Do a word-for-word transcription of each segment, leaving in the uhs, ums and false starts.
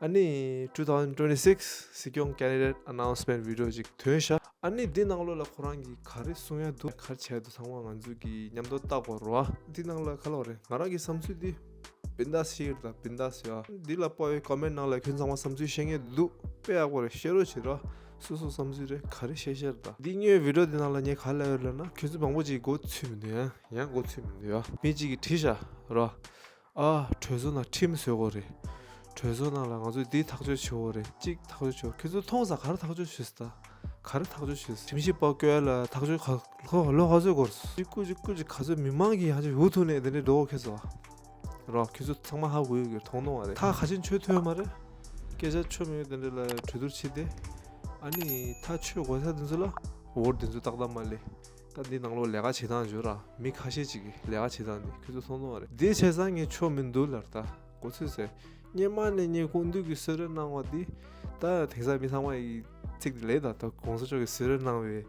ཨ་ནི་two thousand twenty-six སྲིད་སྐྱོང་candidate announcement video ཅིག་ཐོན་ཤག་ཨ་ནི་འདི་ནང་ལོགས་ལ་ཁོ་རང་གིས་ག་རེ་གསུང་ཡ་འདུག་ག་རེ་བྱས་འདུག་ཚང་མ་ང་ཚོ་གིས་མཉམ་དུ་བལྟ་དགོས་རེད་བ། འདི་ནང་ལ་ག་ལབ་རེད། ང་རང་གི་བསམ་ཚུལ་འདི་བིན་དཱས་ཤེར་དང་བིན་དཱས་ཡ། འདི་ལ་དཔའ་བའི་ཀོ་མེན་ནང་ལ་ཁྱོད་ཚང་མ་བསམ་ཚུལ་བཤད་མཁན་འདུག་དཔེ་ཡག་པོ་རེད། བཤད་རོགས་བྱེད་རོགས། སོ་སོ་བསམ་ཚུལ་རེད། ག་རེ་བཤད་བཤད་རེད་ད། འདི་སྔོན་བི་ཌི་ཡོ་འདི་ནང་ལ་ངས་ག་ལབ་ཡོད་ལབ་ན། ཁྱོད་ཚོ་མང་པོ་ཅིག་མགོ་ཚོས་མི་འདུག་ཡང་ཡང་མགོ་ཚོས་མི་འདུག་ཡ། མི་གཅིག་གིས་བྲིས་ཤག་རོ། ཨ། གྲོས་ཚོགས་ནང་ཁྲིམས་བཟོ་དགོས་རེད། གྲོས་ཚོགས་ནང་ལ་ང་ཚོས་འདི་ཐག་གཅོད་བྱེད་དགོས་རེད། གཅིག་ཐག་གཅོད་བྱེད་དགོས། ཁྱོད་ཚོ་མཐོང་ས། ག་རེ་ཐག་གཅོད་བྱེད་ས་ད། ག་རེ་ཐག་གཅོད་བྱེད་ས། ཁྲིམས་ཞིབ་པ་བསྐོས་ལ་ཐག་གཅོད་ག་ལོ་ལོ་ག་ཚོད་འགོར་སོང་། གཅིག་སྐུ་མཁྱེན། སྐུ་མཁྱེན། ག་ཚོད་མི་མང་གིས་ཧ་ཅང་འུ་ཐུག་ནས་དེ་འདྲའི་འགྲོ་གི་ཁྱེད་ཚོ། རོ། ཁྱོད་ཚོ་ཚང་མ་ཧ་གོ་ཡོད་ཀྱི། མཐོང་མཐོང་བ་རེད། ཐག་ག་ཅིན་ཆོད་ཐུབ་ཡོད་མ་རེད། སྐད་ཆ་ཆོད་མེད་དེ་འདྲ་ལ་གྲོས་བསྡུར་བྱེད་དེ། ཨ་ནི་ཐག་ཆོད་དགོས་ས་དེ་ཚོ་ལ་འོ་དེ་ཚོ་ཏག་ཏག་མ་ལས། ད་འདི་ནང་ལོགས་ལས་ཀ་བྱེད་སྟངས་བརྗོད་ར། མི་ཁ་ཤས་ཅིག་གིས་ལས་ཀ་བྱེད་སྟངས་འདི་ཁྱོད་ཚོ་མཐོང་མཐོང་བ་རེད། འདི་བྱས་ཙང་ངས་ཆོ་མི་འདུག་ལབ་ད། མགོ་ཚོས་ཟེར། སྔོན་མ་ནས་ངས་སྐུ་མདུན་གྱིས་གསོལ་རས་གནང་བ་འདི། ད་དེང་སང་མི་ཚང་མ་ཡི་ཚིག་འདི་ལས་ད། ད་གོང་ས་མཆོག་གིས་གསོལ་རས་གནང་བའི་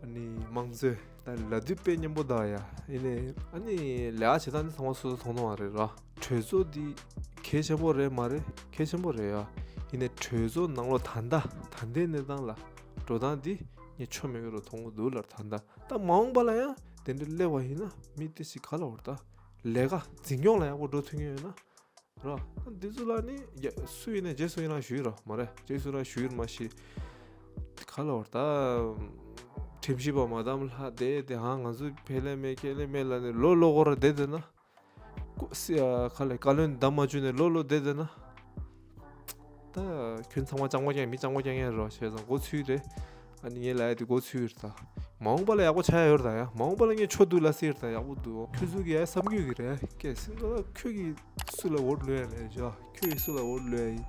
ཨ་ནི་དམངས་གཙོའི་ད་ལ་དུས་དཔེ་སྙན་པོ་ད་ཡ། ཡིན་ནའི་ཨ་ནི་ལས་ཀ་བྱེད་སྟངས་འདི་ཚང་མ་སོ་སོ་མཐོང་མཐོང་བ་རེད་ར། གྲོས་ཚོགས་འདི་གལ་ཆེན་པོ་རེད་མ་རེད། གལ་ཆེན་པོ་རེད་ཡ། ཡིན་ནའི་གྲོས་ཚོགས་ནང་ལོགས་ད་ལྟ་ད་ལྟའི་གནས་སྟངས་ལ་འགྲོ་སྟངས་འདི་ངས་ཆོ་མེད་ཀྱི་རོ་མཐོང་གི་འདུག་ལབ་ད་ལྟ། ད་མ་འོངས་པ་ལ་ཡང་དེ་འདྲ་སླེབས་པ་ཡིན་ན་མི་དེ་ཞིག་ག་ལ་བར་ད་ལས་ཀ་འཛིན་སྐྱོང་ལ་ཡག་པོ་འགྲོ་ཐུབ་ངེས་ཡོད་ན་ར། ད་འདི་ཚོ་ལ་ནི་ཡ་སུ་ཡིན་ན་རྗེས་སུ་ཡིན་རང་ཞུས་ར་མ་རེད། རྗེས་སུ་རང་ཞུས་ར་མ་ཤི། ག་ལ་བར་ད་ཁྲིམས་ཞིབ་པ་མ་དམ་ལྷ་དེ་དེ་ཧང་ང་ཚོ་ཕེ་ལེ་མེ་ཁེ་ལེ་མེ་ལ་ནི་ལོ་ལོ་གོ་ར་བསྡད་བསྡད་ན། ཀུ་སི་ཨ་ཁ་ལས་བཀའ་བློན་བདམས་མ་བཅུག་ནས་ལོ་ལོ་བསྡད་བསྡད་ན། ད་ཁྱོད་ཚང་མ་ལྕང་མ་རྐྱང་། མི་ལྕང་མ་རྐྱང་ཡང་རོ་བྱས་ཙང་མགོ་ཚོས་རེད། ཨ་ནི་ངས་ལབ་ཡ་དེ་མགོ་ཚོས་རེད་ད། མ་འོངས་པ་ལ་ཡག་པོ་ཆགས་ཡ་ཡོད་རེད་ད་ཡ། མ་འོངས་པ་ལ་ངས་ཆོ་འདུག་ལ་ཟེར་ད་ཡག་པོ་འདུག་ཁྱོད་ཚོ་གི་ཡ་བསམ་རྒྱུ་གི་རེད། སྐད་སེམས་ཚོ་ལ་ཁྱོད་ཀྱིས་སུ་ལ་འོ་ལོས་ཡ་ལས་བྱ། ཁྱོད་ཀྱིས་སུ་ལ་འོ་ལོས་ཡ་ཡིན།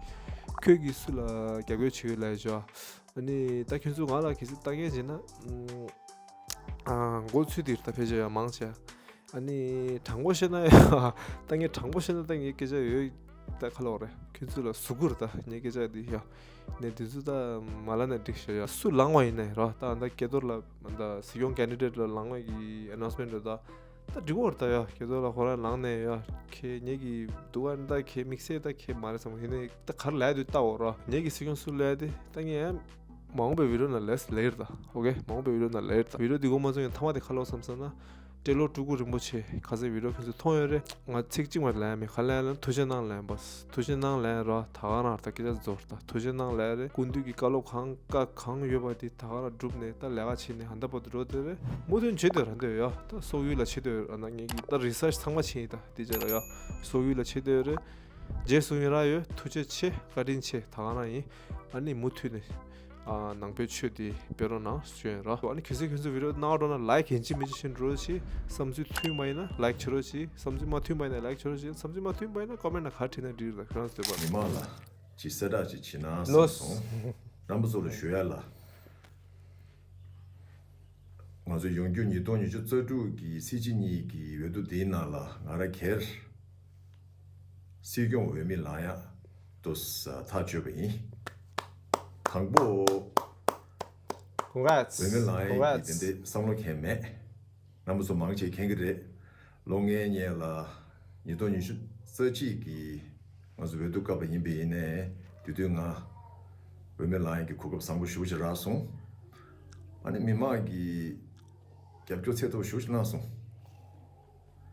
ཁྱོད་ཀྱིས་སུ་ལ་རྒྱབ་སྐྱོར་བྱེད་ཡོད་ལ་བྱ། ཨ་ནི་ད་ཁྱོད་ཚོ་ང་ལ་གལ་སྲིད་ལྟ་མཁན་བྱས་ན། ཨ་མགོ་ཚོས་དེ་རེད་ད་ཕལ་ཆེར་ཡ་མང་ཆེ། ཨ་ནི་དྲང་པོ་བཤད་ན་ཡ། ད་ངས་དྲང་པོ་བཤད་ན་ད་ངའི་སྐད་ཆ་ཡོད་ད་ག་ལ་བ་རེད། ཁྱོད་ཚོ་ལ་ཟུག་གུ་རེད་ད་ངའི་སྐད་ཆ་འདི་ཡ། ནས་དེ་ཚོ་ད་མ་ལབ་ན་འགྲིག་ཤག་ཡ། སུ་ལངས་པ་ཡིན་ན་ཡང་ར། ད་ད་སྐལ་རྡོར་ལགས་ད་སྲིད་སྐྱོང་candidate་ལ་ལངས་པ་གི་announcement་རེད་ད། ད་འགྲིག་གོ་རེད་ད་ཡ། སྐལ་རྡོར་ལགས་ཁོ་རང་ལངས་ནས་ཡ། ཁྱེད་ངེད་ཀྱི་འདུག་ག་ད་ཁྱེད་དམིགས་བསལ་ད་ཁྱེད་མ་རེད་བསམ་གི། ཡིན་ནའི་ད་ག་རེ་ལབ་ཡ་འདུག་ལྟ་འོ་ར། ངེད་ཀྱི་སྲིད་སྐྱོང་སུ་ལབ་ཡ་དེ་ད་ངས་ཡ། མ་འོངས་པའི་བི་ཌི་ཡོ་ནང་ལས་ལེར་ད། ཨོ་ཁེ། མ་འོངས་པའི་བི་ཌི་ཡོ་ནང་ལེར་ད། བི་ཌི་ཡོ་འདི་འགོ་མ་ཚུགས་ཡང་མཐའ་མ་དེ་ག་ལབ་བསམ་ས་ན། སྤྲེལ་ལོ་སྤྲུལ་སྐུ་རིན་པོ་ཆེ་ཁ་སང་བི་ཌི་ཡོ་ཁྱོད་ཚོས་མཐོང་ཡོད་རེད། ང་ཚིག་གཅིག་མ་ལབ་ཡ་མེད། ག་ལབ་ཡ་ལབ་ན་ཐུགས་རྗེ་གནང་ལབ་ཡ་ཡིན་པ། ཐུགས་རྗེ་གནང་ལབ་ཡ་ར། ད་ག་རང་ད་སྐད་ཆ་རྫོགས་ད། ཐུགས་རྗེ་གནང་ལབ་ཡ་རེད། སྐུ་མདུན་གྱི་བཀའ་སློབ་གང་བཀའ་གང་ཡོད་པ་དེ་ད་ག་རང་བསྒྲུབས་ནས་ད་ལས་ཀ་བྱེད་ནས་ཧ་ད་པོ་དུ་འགྲོ་དེ་རེད། མུ་མཐུད་བྱེད་དེ་ར་འདོད་ཡ། ད་སོག་ཡུལ་ལ་བྱེད་དེ་ར། ན་ངེད་ཀྱི་ད་རི་སར་ཆི་ཚང་མ་བྱེད་ཡིན་ད་དེ་རྗེས་ལ་ཡ། སོག་ཡུལ་ལ་བྱེད་དེ་རེད། རྗེས་སུ་ཡིན་ར་ཡོད། ཐུགས་རྗེ་ཆེ། བཀའ་དྲིན་ཆེ། ད་ག་རང་ཡིན། ཨ་ནི་མུ་མཐུད་ནས། ཨ་ནང་པའི་ཆོས་དེ་སྤེལ་རོགས་གནང་ཞུ་ཡིན་ར། ཨ་ནི་གལ་སྲིད་ཁྱོད་ཚོས་བི་ཌི་ཡོ་གནང་རོགས་གནང་། ལའིཀ་ཡིན་གཅིག་མིན་གཅིག་བྱེད་རོགས་གྱིས། བསམ་ཚུལ་མཐུན་པ་ཡིན་ན་ལའིཀ་བྱེད་རོགས་གྱིས། བསམ་ཚུལ་མ་མཐུན་པ་ཡིན་ན་ལའིཀ་བྱེད་རོགས་གྱིས། བསམ་ཚུལ་མ་མཐུན་པ་ཡིན་ན་ཀོ་མེན་ནང་ག་བྲིས་ན་འགྲིག་རེད། ད་ཁྱོད་རང་ཚོས་འདོད་པ། མི་མང་ལ་ཅིག་གསལ་བསྒྲགས་ཅིག་བྱེད་ན་བསམ་སོང་། རྣམ་པ་ཚོ་ལ་ཞུ་ཡ་ལ། ང་ཚོ་ཡོང་རྒྱུ་ཉིས་སྟོང་ཉི་ཤུ་རྩ་དྲུག་གི་ཚེས་གཅིག་གཉིས་ཀྱི་འོས་བསྡུ་འདིའི་ནང་ལ་ང་རང་སྒེར་སྲིད་སྐྱོང་འོས་མི་ལངས་ཡག་ཏུ་ཐག་གཅོད་པ་ཡིན། དང་པོ། Congrats. འོས་མི་ལངས་ཡག་གི་དེ་འདྲའི་བསམ་བློ་གང་ཡང་མེད། རྣམ་པ་ཚོ་མང་ཆེ་མཁྱེན་གྱི་རེད། ལོ་ལྔའི་སྔོན་ལ་ཉིས་སྟོང་ཉི་ཤུ་རྩ་གཅིག་གི་ང་ཚོ་འོས་བསྡུ་བཀའ་པ་ཡིན་པ་ཡིན་ནའི་དེ་དུས་ང་འོས་མི་ལངས་ཡག་གི་གོ་སྐབས་བཟང་པོ་ཞེ་པོ་ཅིག་རག་སོང་། ཨ་ནི་མི་མང་གི་རྒྱབ་སྐྱོར་ཚད་མཐོ་པོ་ཞེ་པོ་ཅིག་གནང་སོང་།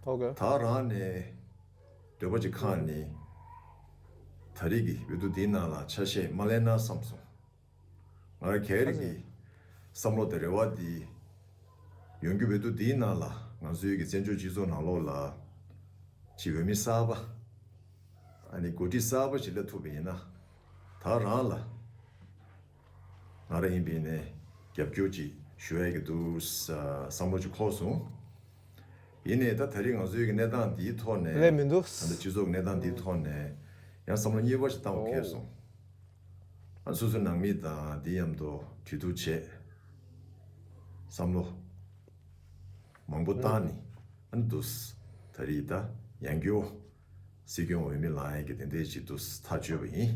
ཨོ་ཁེ། ད་རང་ནས་འདོད་པ་ཅིག་ཁེངས་ནས་ད་རེས་ཀྱི་འོས་བསྡུ་འདིའི་ནང་ལ་ཆ་ཤས་མ་ལེན་ན་བསམ་སོང་། ང་རང་སྒེར་གྱི་བསམ་བློ་དང་རེ་བ་འདི། ཡོང་རྒྱུ་འོས་བསྡུ་འདིའི་ནང་ལ་ང་ཚོའི་གི་བཙན་བྱོལ་སྤྱི་ཚོགས་ནང་ལོགས་ལ་ཅིག་འོས་མི་གསར་པ། ཨ་ནི་འགོ་ཁྲིད་གསར་པ་ཞིག་སླེབས་ཐུབ་པ་ཡིན་ན། ད་རང་ལ་ང་རང་ཡིན་པ་ཡིན་ནའི་རྒྱབ་སྐྱོར་ཅིག་ཞུ་ཡ་གི་འདུག་བསམ་བློ་ཅིག་འཁོར་སོང་། ཡིན་ནའི་ད་ད་རེས་ང་ཚོའི་གི་གནས་སྟངས་འདིའི་ཐོག་ནས། ལས་མི་འདུག་ད་ལྟ་སྤྱི་ཚོགས་གནས་སྟངས་འདིའི་ཐོག་ནས་ཡང་བསམ་བློ་གཉིས་པ་ཞིག་བཏང་དགོས་ཁེལ་སོང་། ཨ་སོ་སོའི་ནང་མི་དང་འདི་མཉམ་དུ་གྲོས་བསྡུར་བྱས། བསམ་བློ་མང་པོ་བཏང་ནས་ཨ་ནི་འདུག་ད་རེས་ད་ཡང་སྐྱར་སྲིད་སྐྱོང་འོས་མི་ལངས་ཡག་གི་དེ་འདྲའི་ཅིག་འདུག་ཐག་གཅོད་པ་ཡིན།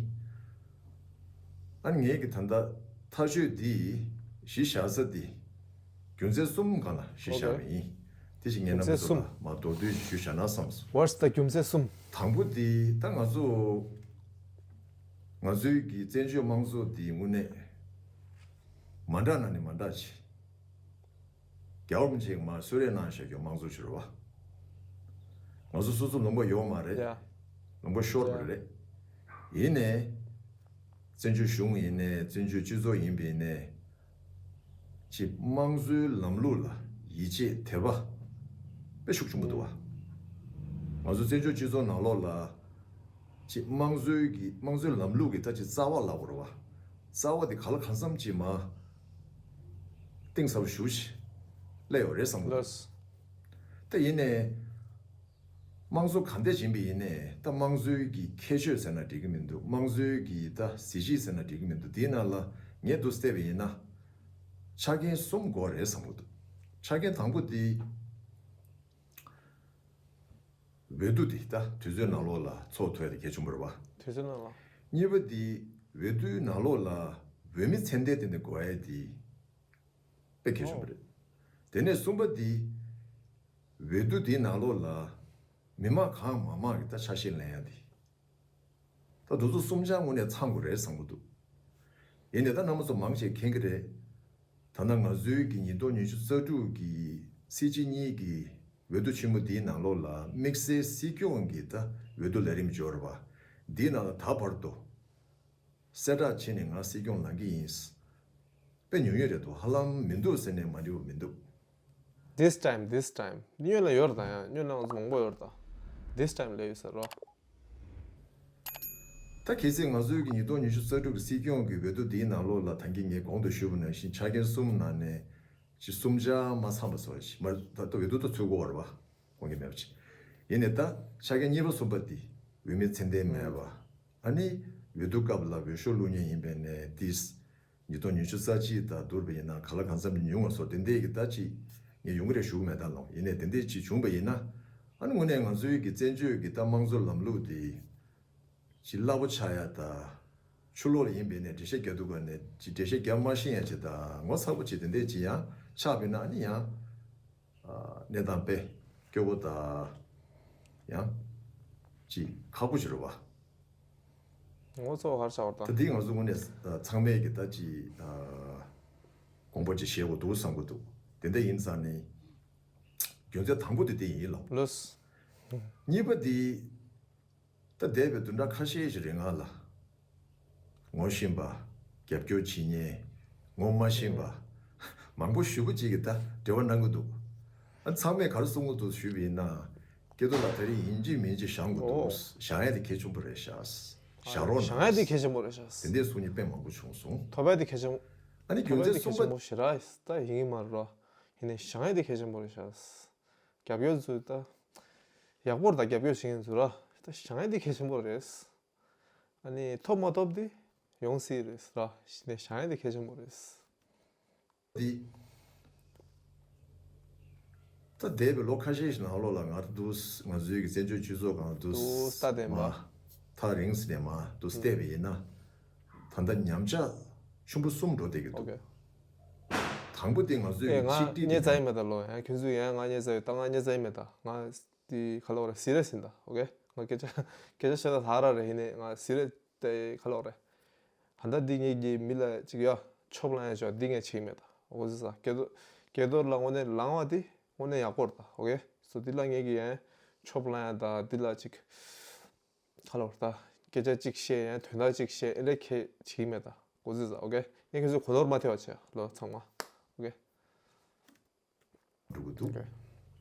ཨ་ནི་ངས་ཀྱི་ད་ལྟ་ཐག་གཅོད་འདི་གཞི་བཞག་ས་འདི་རྒྱུ་མཚན་གསུམ་སྒང་ལ་གཞི་བཞག་པ་ཡིན། དེ་ཞིག་ངས་རྣམ་པ་ཚོ་ལ་མར་མདོར་བསྡུས་ཤིག་ཞུས་བཞག་ན་བསམ་སོང་། What's the རྒྱུ་མཚན་གསུམ། དང་པོ་འདི་ད་ང་ཚོ་ ང་ཚོའི་གི་བཙན་བྱོལ་དམངས་གཙོ་འདི་དངོས་གནས་མ་འདྲ་ན་ནི་མ་འདྲ་ཆེ། རྒྱལ་བ་རིན་པོ་ཆེས་མར་གསོལ་རས་གནང་བཞག་རྒྱུ་དམངས་གཙོ་ཞུ་རེད་བ། ང་ཚོ་སོ་སོ་ལུང་པ་ཡོད་མ་རེད། ཡ། ལུང་པ་ཤོར་བ་ཡ། རེད། ཡིན་ནའི། བཙན་བྱོལ་གཞུང་ཡིན་ནའི་བཙན་བྱོལ་སྤྱི་ཚོགས་ཡིན་པ་ཡིན་ནའི། ཅིག་དམངས་གཙོའི་ལམ་ལུགས་ལ་ཡིད་ཆེས་དད་པ་དཔེ་ཤུགས་ཆེན་པོ་འདུག་བ། ང་ཚོ་བཙན་བྱོལ་སྤྱི་ཚོགས་ནང་ལོགས་ལ་ཅིག་དམངས་གཙོའི་གི་དམངས་གཙོའི་ལམ་ལུགས་ཀྱི་ད་ཅིག་རྩ་བ་ལབ་དགོས་རེད་བ། རྩ་བ་དེ་ག་ལ་གང་འཚམ་ཅིག་མ་གཏིང་ཟབ་ཞུ་ཞིག་སླེབས་ཡོད་རེད་བསམ་གི་འདུག་ལགས། དེ་ཡིན་ནའི། དམངས་གཙོ་ག་འདྲ་ཡིན་པ་ཡིན་ནའི་ད་དམངས་གཙོའི་གི་ཁྱད་ཆོས་ཟེར་ན་འགྲིག་གི་མི་འདུག་དམངས་གཙོའི་གི་ད་གཟི་བརྗིད་ཟེར་ན་འགྲིག་གི་མི་འདུག་དེའི་ནང་ལ་ངས་འདུག་བལྟས་པ་ཡིན་ན། ཆ་རྐྱེན་གསུམ་དགོས་རེད་བསམ་གི་འདུག་ཆ་རྐྱེན་དང་པོ་དེ། འོས་བསྡུ་དེ་ད་དུས་ཚོད་ནང་ལོགས་ལ་ཚོགས་ཐུབ་ཡ་དེ་གལ་ཆེན་པོ་རེད་བ། དུས་ཚོད་ནང་ལ། གཉིས་པ་དེ་འོས་བསྡུའི་ནང་ལོགས་ལ་འོས་མི་ཚད་ལྡན་དེ་འདྲ་དགོས་ཡ་དེ་དཔེ་གལ་ཆེན་པོ་རེད། དེ་ནས་གསུམ་པ་དེ་འོས་བསྡུ་དེའི་ནང་ལོགས་ལ་མི་མང་གང་མང་མང་གི་ད་ཆ་ཤས་ལེན་ཡ་དེ། ད་དེ་ཚོ་གསུམ་ཆ་དངོས་གནས་ཚང་དགོས་རེད་བསམ་གི་འདུག་ཡིན་ནའི་ད་རྣམ་པ་ཚོ་མང་ཆེ་མཁྱེན་གི་རེད། ད་ལྟ་ང་ཚོའི་གི་ཉིས་སྟོང་ཉི་ཤུ་རྩ་དྲུག་གི་སྲིད་སྤྱི་གཉིས་ཀྱི་འོས་བསྡུ་ཆེན་མོ་འདིའི་ནང་ལོགས་ལ་དམིགས་བསལ་སྲིད་སྐྱོང་གི་ད་འོས་བསྡུ་ལས་རིམ་འབྱོར་བ་འདིའི་ནང་ལ་ད་བར་དུ་གསལ་བསྒྲགས་བྱས་ནས་ང་སྲིད་སྐྱོང་ལངས་ཀྱི་ཡིན། དཔེ་ཉུང་ཉུང་རེད་འདུག་ཧ་ལམ་མི་འདུག་ཟེར་ནས་མ་འགྲིག་པ་མི་འདུག This time, this time. སྔོན་ལ་ཡོད་རེད་ད་ཡང་། སྔོན་ལ་ང་ཚོ་མང་པོ་ཡོད་རེད་ད། This time ལས་ཡོད་ཟེར་རོ། ད་གལ་སྲིད་ང་ཚོའི་གི་ཉིས་སྟོང་ཉི་ཤུ་རྩ་དྲུག་གི་སྲིད་སྐྱོང་གི་འོས་བསྡུ་འདིའི་ནང་ལོགས་ལ་ད་གིན་ངས་གོང་དུ་ཞུས་པ་ནང་བཞིན་ཆ་རྐྱེན་གསུམ་ནང་ནས་ཅི་གསུམ་ཆ་མ་ཚང་བ་བཟོ་ཞིག་མ་ད་ལྟ་འོས་བསྡུ་ད་ཚུད་དགོས་པ་རེད་བ། དགོངས་ཀྱི་མེད་པ་ཅིག་ཡིན་ནའི་ད་ཆ་རྐྱེན་གཉིས་པ་གསུམ་པ་འདི་འོས་མི་ཚད་ལྡན་མེད་པ། ཨ་ནི་འོས་བསྡུ་སྐབས་ལ་འོས་ཤོག་བླུག་མཁན་ཡིན་པས་ནས་འདིས། ཉིས་སྟོང་ཉི་ཤུ་རྩ་གཅིག་དང་བསྡུར་བ་ཡིན་ན་ག་ལ་གང་འཚམ་ཉུང་བ་བཟོ་དེ་འདྲས་ཀྱི་ད་ཅིག་ངས་ཡོང་གི་རེད་ཞུ་གི་མེད་ད་ལོ། ཡིན་ནའི་དེ་འདྲས་ཅིག་བྱུང་བ་ཡིན་ན་ཨ་ནི་དངོས་གནས་ང་ཚོའི་གི་བཙན་བྱོལ་གི་ད་དམངས་གཙོ་ལམ་ལུགས་དེ་ཅིག་སླ་པོ་ཆགས་ཡ་ད་ཕྱི་ལོགས་ལ་ཡིན་པས་ནས་འགྲེལ་བཤད་རྒྱག་དུས་ག་ནས་ཅིག་འགྲེལ་བཤད་རྒྱག་མ་ཤེས་ཡ་ཅིག་ད་ངོ་ཚ་པོ་ཅིག་དེ་འདྲས་ཅིག་ཡང་ཆགས་པས་ན་ཨ་ནི་ཡང་གནས་སྟངས་དཔེ་སྐྱོ་པོ་ད་ཡང་ཅིག་ཁག་པོ་ཅིག་རེད་བ། ངོ་ཚ་བ་ག་རེ་ཆགས་པ་ད། ད་འདི་ང་ཚོ་དངོས་གནས་ཚང་མས་ཀྱི་ད་ཅི་དགོངས་པ་ཅིག་བཞེས་དགོས་འདུག་བསམ་གྱི་འདུག་དེ་འདྲ་ཡིན་ཙང་ནི་རྒྱུ་མཚན་དང་པོ་དེ་དེ་ཡིན་ལོ། ལོས། གཉིས་པ་འདི་ད་འདས་པའི་བདུན་ཕྲག་ཁ་ཤས་ཤིག་རིང་ལ་ངོ་ཤེས་པ། རྒྱབ་སྐྱོར་བྱེད་མཁན། ངོ་མ་ཤེས་པ། མང་པོ་ཞེ་པོ་ཅིག་གིས་ད་འབྲེལ་བ་གནང་གི་འདུག་ཨ་ཚང་མས་ག་རེ་གསུང་གི་འདུག་ཞུས་པ་ཡིན་ན། སྐལ་རྡོར་ལགས་ད་རེས་ཡིན་གཅིག་མིན་གཅིག་བཞེངས་དགོས་འདུག་ཨོ། བཞེངས་ཡ་དེ་གལ་ཆེན་པོ་རེད་ཤག་བཞེངས་རོགས་གནང་། བཞེངས་ཡ་དེ་གལ་ཆེན་པོ་རེད་ཤག་དེ་འདྲའི་གསུང་མཁན་དཔེ་མང་པོ་བྱུང་སོང་། ཐོབ་ཡ་དེ་གལ་ཆེན་པོ། ཨ་ནི་རྒྱུ་ཐོབ་ཡ་མཚན་དེ་གལ་གསུམ་ཆེན་པ། པོ་ཞེ་དྲག་ད་ཡིན་གྱི་མ་རེད་རོ། ཡིན་ནའི་བཞེངས་ཡ་དེ་གལ་ཆེན་པོ་རེད་ཤག་རྒྱབ་སྐྱོར་ཚོས་ད་ཡག་པོ་རེད་ད། རྒྱབ་སྐྱོར་བྱེད་མཁན་ཚོས་ར་ད་བཞེངས་ཡ་དེ་གལ་ཆེན་པོ་རེད། ཨ་ནི་ཐོབ་མ་ཐོབ་དེ་ཡོང་སྲིད་རེད་ར། ཡིན་ནའི་བཞེངས་ཡ་དེ་གལ་ཆེན་པོ་རེད། འདི། ད་འདས་པའི་ལོ་ཁ་ཤས་ཤིག་ནང་ལོགས་ལ་ང་འདུག་ང་ཚོའི་གི་བཙན་བྱོལ་སྤྱི་ཚོགས་སྒང་འདུག་འདུག་ལྟ་བསྡད་མ། མ། ཐག་རིང་ཟིན་ནས་མ་འདུག་བལྟས་པ་ཡིན་ན། ད་ལྟ་ཉམས་ཆག་ཆེན་པོ་གསུམ་འགྲོ་བསྡད་ཀྱི་འདུག་ཨོ་ཀེ། དང་པོ་དེ་ང་ཚོའི་ཨེ་གི་ང་ཆིག་སྒྲིལ་བརྙས་དེ་ཚ་ཡི་མེད་ད་ལོ། ཡང་ཁྱོད་ཚོས་ཡང་ང་བརྙས་ཚ་ཡོད་ད། ང་བརྙས་ཚ་ཡི་མེད་ད། ང་དེ་ག་ལོག་རེད། ཟི་རེད་ཟིན་ད། ཨོ་ཀེ། ང་སྐད་ཆ་སྐད་ཆ་བཤད་ད་ད་ར་རེད། ཡིན་ནའི་ང་ཟི་རེད་དེ་ག་ལོག་རེད། ད་ལྟ་འདི་ངེད་ཀྱིས་མི་ལ་ཅིག་ཡ་ཆོབ་ལངས་ཡ་ཅོ་འདི་ངས་བྱེད་ཀྱི་མེད་ད། འོ་ཟེར་ས་སྐལ་རྡོར་སྐལ་རྡོར་ལ་དངོས་གནས་ལངས་པ་འདི་དངོས་གནས་ཡག་པོ་རེད་ད། ཨོ་ཀེ། སོ་འདི་ལ་ངེད་ཀྱིས་ཡང་ཆོབ་ལངས་ཡ་ད་འདི་ལ་ཅིག་ག་ལོག་རེད་ད། སྐད་ཆ་ཅིག་བཤད་ཡང་དོན་དག་ཅིག་བཤད་ཨེ་འདྲ་ཁྱེད་བྱེད་ཀྱི་མེད་ད། འོ་ཟེར་ས། ཨོ་ཀེ། ངས་ཁྱེད་ཚོ་གོ་ནོར་མ་ཐེབས་པ་བྱས་ལོ་ཚང་མ། ཨོ་ཀེ། འགྲོ་གི་འདུག་ཨོ་ཀེ།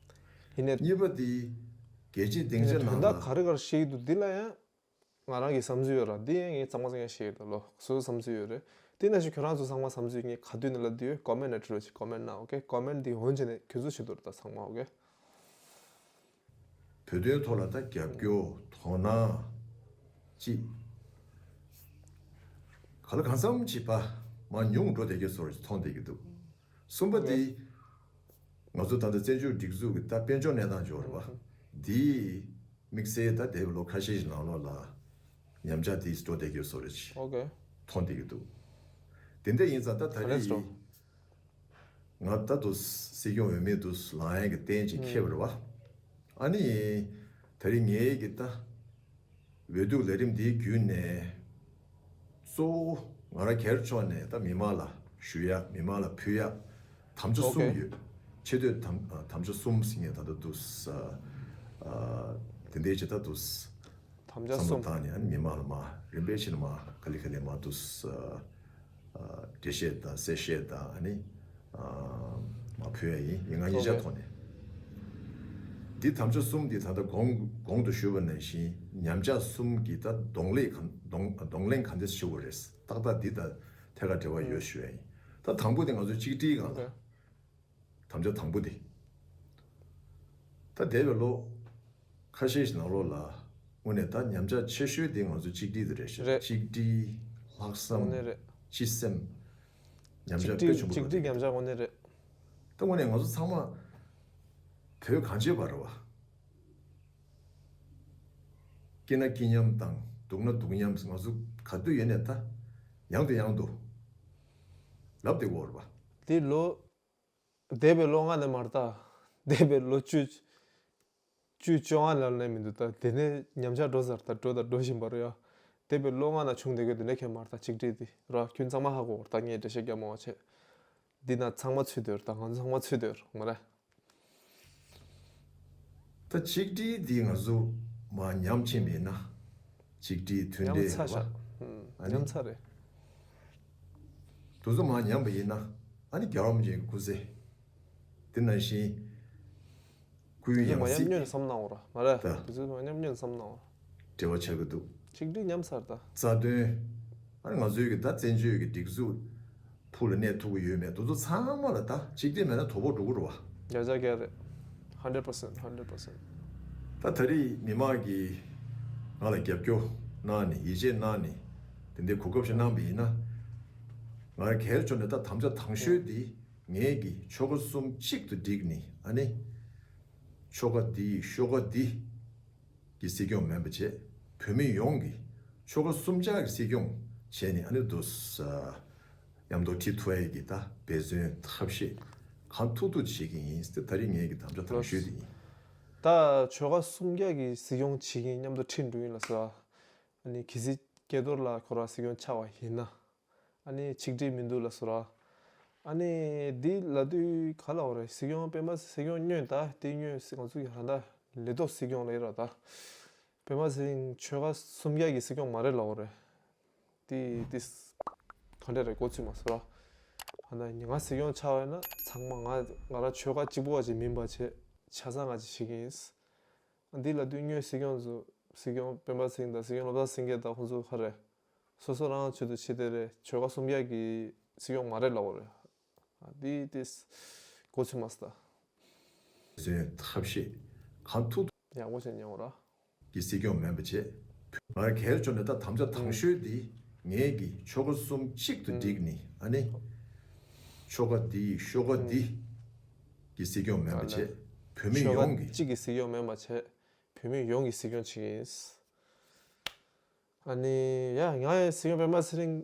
ཡིན་ནའི་གཉིས་པ་དེ་རྒྱལ་སྤྱིའི་སྡིངས་ཆ་ནང་ལ། དོན་དག་ག་རེ་ག་རེ་བཤད་ཀྱི་འདུག་འདི་ལ་ཡང་ང་རང་གི་བསམ་ཚུལ་ཡོད་ར། འདི་ཡང་ངས་ཚང་མ་ཚང་མ་བཤད་ཀྱི་འདུག་ལོ། སོ་སོའི་བསམ་ཚུལ་ཡོད་རེད། དེ་ནང་བཞིན་ཁྱོད་རང་ཚོ་ཚང་མ་བསམ་ཚུལ་ངས་ག་དུས་ནས་ལབ་དུས་ཀོ་མེན་ཊི་ནང་བྲིས་རོགས་བྱེད། ཀོ་མེན་ཊི་ནང་། ཨོ་ཀེ། ཀོ་མེན་ཊི་འདི་འོན་ཆེ་ནས་ཁྱོད་ཚོ་བྱེད་དུ་རེད་ད་ཚང་མ། ཨོ་ཀེ། བོད་དོན་ཐོག་ལ་ད་རྒྱབ་སྐྱོར་དོ་སྣང་ཅིག་ག་ལ་གང་འཚམ་ཅིག་ཕར་མར་ཉུང་འགྲོ་བསྡད་ཀྱི་བཟོ་འདྲ་ཅིག་མཐོང་བསྡད་ཀྱི་འདུག་གསུམ་པ་དེ། ང་ཚོ་ད་ལྟ་བཙན་བྱོལ་སྒྲིག་འཛུགས་ཀྱི་ད་དཔལ་འབྱོར་གནས་སྟངས་འབྱོར་བ་འདིས་དམིགས་བསལ་ད་འདས་པའི་ལོ་ཁ་ཤས་ཤིག་ནང་ལོགས་ལ་ཉམས་ཆག་དེ་འགྲོ་བསྡད་ཀྱི་བཟོ་འདྲ་ཅིག་ཨོ་ཀེ། མཐོང་བསྡད་ཀྱི་འདུག་དེ་འདྲ་ཡིན་ཙང་ད་ད་ག་ནས་རེས་འགྲོ། ང་ད་དུ་སྲིད་སྐྱོང་འོས་མི་དུ་ལངས་ཡས་ཀྱི་རྟེན་ཅིག་ཁེལ་བ་རེད་བ། ཨ་ནི་ད་རེས་ངའི་གི་ད་འོས་བསྡུ་ལས་རིམ་འདིའི་བརྒྱུད་ནས་ གཙོ་བོ་ང་རང་སྒེར་ཕྱོགས་ནས་ད་མི་མང་ལ་ཞུ་ཡ། མི་མང་ལ་ཕུལ་ཡ་དམ་བཅའ་གསུམ་ཨོ་ཁེ། ཡོད། ཆེ་བསྟོད་དམ་ཨ་དམ་བཅའ་གསུམ་ཟེར་མཁན་ད་ལྟ་འདུག་ས། ཨ་དེ་འདྲའི་ཅིག་ད་འདུག་ས། དམ་བཅའ་བསམ་བློ་གསུམ། བཏང་ནས་ཨ་ནི་མི་མང་ལ་མར་རིམ་པས་བྱས་ནས་མར་ག་ལེ་ག་ལེ་མར་འདུག་ས། ཨ་འགྲེལ་བཤད་དང་གསལ་བཤད་དང་ཨ་ནི་ཨ་མར་ཕུལ་ཡ་ཡིན། ཡིན་ང་ཉིད་ཆ་ཐོག་ནས། འདི་དམ་བཅའ་གསུམ་འདི་ད་ལྟ་གོང་གོང་དུ་ཞུས་པ་ནང་བཞིན་ཉམས་ཆག་གསུམ་གྱི་ད་གདོང་ལེན་གང་གདོང་གདོང་ལེན་གང་འདྲ་ཞུ་དགོས་རེད། ཏག་ཏག་འདི་དང་ཐད་ཀར་འབྲེལ་བ་ཡོད་ཞུ་ཡ་ཡིན། ད་དང་པོ་དེ་ང་ཚོ་གཅིག་སྒྲིལ་སྒང་ལ། ཨོ་ཁེ། དམ་བཅའ་དང་པོ་དེ། ད་འདས་པའི་ལོ་ཁ་ཤས་ཤིག་ནང་ལོགས་ལ་དངོས་གནས་ད་ཉམས་ཆག་ཆེ་ཤོས་དེ་ང་ཚོ་གཅིག་སྒྲིལ་དེ་རེད་ཤག་རེད། གཅིག་སྒྲིལ། ལྷག་བསམ། དངོས་གནས་རེད། སྤྱི་སེམས། ཉམས་ཆག་དཔེ་གཅིག་སྒྲིལ་ཆེན་པོ་གཅིག་འགྲོ་སྒྲིལ་དེ་ཉམས་ཆག་དངོས་གནས་རེད། ད་དངོས་གནས་ང་ཚོ་ཚང་མ་བོད་གངས་ཅན་པ་རེད་བ། སྐྱིད་ན་སྐྱིད་མཉམ་དང་སྡུག་ན་སྡུག་མཉམ་ང་ཚོ་ག་དུས་ཡོད་ནས་ད་ཡང་དུ་ཡང་དུ་ལབ་བསྡད་ཡོད་རེད་བ། དེ་ལོ། འདས་པའི་ལོ་ལྔ་ནས་མར་ད། འདས་པའི་ལོ་བཅུ། བཅུ་བཅོ་ལྔ་ལ་ནས་མི་འདུག་ད་དེ་ནས་ཉམས་ཆག་འགྲོ་ཟེར་ད་འགྲོ་ད་འགྲོ་བཞིན་པ་རེད་ཡ། འདས་པའི་ལོ་ལྔ་ནས་བྱུང་བསྡད་དགོས་དེ་འདྲ་ཁྱད་མར་ད་གཅིག་སྒྲིལ་དེ་ར་ཁྱོད་ཚང་མ་ཧ་གོ་ད་ངས་འགྲེལ་བཤད་རྒྱག་མང་བ་བྱས། འདི་ན་ཚང་མ་ཚུད་དེར་ད་ང་ཚོ་ཚང་མ་ཚུད་དེར་མ་རེད། ད་གཅིག་སྒྲིལ་འདི་ང་ཚོ་མ་ཉམས་ཕྱིན་པ་ཡིན་ན། གཅིག་སྒྲིལ་མཐུན་ཉམས་ཚར་ཤག་ཨ་ནི་ཉམས་ཚར་རེད། དེ་ཚོ་མ་ཉམས་པ་ཡིན་ན། ཨ་ནི་རྒྱལ་བ་རིན་པོ་ཆེའི་སྐུ་ཚེ། དེ་ནང་བཞིན། སྐུའི་དེ་ཚོ་ཡང་མ་ཉམས་སྲིད། སྙོན་བསམ་གནང་འོ་ར་མ་རེད། ད་དེ་ཚོ་མ་ཉམས་སྙོན་བསམ་གནང་འོ། འབྲེལ་བ་ཆགས་ཀྱི་འདུག་གཅིག་སྒྲིལ་ཉམས་ཚར་ད། རྩ་དོན། ཨ་ནི་ང་ཚོའི་གི་ད་བཙན་བྱོལ་གི་སྒྲིག་འཛུགས་ཕུགས་ལ་གནས་ཐུབ་ཀྱི་ཡོད་མེད་དེ་ཚོ་ཚང་མ་ལ་ད་གཅིག་སྒྲིལ་མེད་ན་དོ་ཕོག་འགྲོ་གི་རེད་བ། བརྒྱ་ཆ་བརྒྱ་རེད། ཧན་ཌེཌ་པར་སེན་ཊི། ཧན་ཌེཌ་པར་སེན་ཊི། ད་ད་རེས་མི་མང་གིས་ང་ལ་རྒྱབ་སྐྱོར་གནང་ནས་ཡིད་ཆེས་གནང་ནས་དེ་འདྲའི་གོ་སྐབས་ཤིག་གནང་བ་ཡིན་ན། ང་རང་སྒེར་ཕྱོགས་ནས་ད་དམ་བཅའ་དང་ཤོས་འདི་ངེད་ཀྱི་ཆོལ་ཁ་གསུམ་གཅིག་ཏུ་བསྒྲིལ་ནས་ཨ་ནི། ཆོལ་ཁ་འདི་ཤོག་ཁ་འདི་གི་སྲིད་སྐྱོང་མིན་པ་བྱས། བོད་མི་ཡོངས་ཀྱི་ཆོལ་ཁ་གསུམ་ཆར་གྱི་སྲིད་སྐྱོང་བྱས་ནས་ཨ་ནི་འདུག་ས་མཉམ་དུ་ཁྲིད་ཐུབ་ཡས་ཀྱི་ད་འབད་བརྩོན་ཐབས་ཤེས་གང་ཐུབ་ཐུབ་བྱེད་ཀྱི་ཡིན་ཟེར་ད་རེས་ངེད་ཀྱི་དམ་བཅའ་དང་ཤོས་དེ་ཡིན། ད་ཆོལ་ཁ་གསུམ་ཆར་གྱི་སྲིད་སྐྱོང་བྱེད་ཀྱི་མཉམ་དུ་ཁྲིད་འགྲོ་ཡིན་ལ་ཟེར། ཨ་ནི་གལ་སྲིད་སྐལ་རྡོར་ལགས་ཁོ་རང་སྲིད་སྐྱོང་ཆགས་པ་ཡིན་ན། ཨ་ནི་ཆིག་སྒྲིལ་མི་འདུག་ལ་སོ་ར། ཨ་ནི་འདི་ལ་དུས་ག་ལ་འོ་རེད། སྲིད་སྐྱོང་སྤེན་པ་སྲིད་སྐྱོང་སྨྱོན་ད་དེ་སྨྱོན་སྲིད་ང་ཚོ་གི་ཧ་ད་ལས་ཐོག་སྲིད་སྐྱོང་ལ་ཡིན་ར་ད། སྤེན་པ་སྲིད་ཆོལ་ཁ་གསུམ་ཆར་གྱི་སྲིད་སྐྱོང་མ་རེད་ལ་འོ་རེད། དེ་དེ་ག་འདྲ་རེད་གོ་ཚུལ་མ་སོ་ར། ཧ་ད་ང་སྲིད་སྐྱོང་ཆགས་པ་ཡིན་ན་ཚང་མ་ང་ང་རང་ཆོལ་ཁ་གཅིག་པོ་བ་ཅིག་མིན་པ་བྱས་ཆ་ཚང་ང་ཅིག་བྱེད་ཀྱི་ཡིན། འདི་ལ་དུས་སྔོན་སྲིད་སྐྱོང་ཚོ་སྲིད་སྐྱོང་སྤེན་པ་ཚེ་རིང་དང་སྲིད་སྐྱོང་བློ་བཟང་སེང་གེ་དང་ཁོང་ཚོ་ག་རེ། སོ་སོ་རང་ཆེད་དུ་བྱེད་དེ་རེད། ཆོལ་ཁ་གསུམ་ཆར་གྱི་སྲིད་སྐྱོང་མ་རེད་ལབ་པ་རེད། ཨ་འདི་དེ་གོ་ཚོད་མ་སོང་ད། བཟོས་ཐབས་ཤེས་གང་ཐུབ་ཡག་པོ་བྱས་མྱོང་ར། གི་སྲིད་སྐྱོང་མིན་པ་བྱས། ང་རང་སྒེར་ཕྱོགས་ནས་ད་དམ་བཅའ་དང་ཤོས་འདི་ངེད་ཀྱི་ཆོལ་ཁ་གསུམ་གཅིག་ཏུ་བསྒྲིལ་ནས་ཨ་ནི། ཆོལ་ཁ་འདི་ཤོག་ཁ་འདི་གི་སྲིད་སྐྱོང་མིན་པ་བྱས། བོད་མི་ཡོངས་ཀྱི་ཆོལ་ཁ་གཅིག་གི་སྲིད་སྐྱོང་མིན་པ་བྱས། བོད་མི་ཡོངས་ཀྱི་སྲིད་སྐྱོང་བྱེད་ཀྱི་ཡིན། ཨ་ནི་ཡ་ང་ཡི་སྲིད་སྐྱོང་སྤེན་པ་ཚེ་རིང་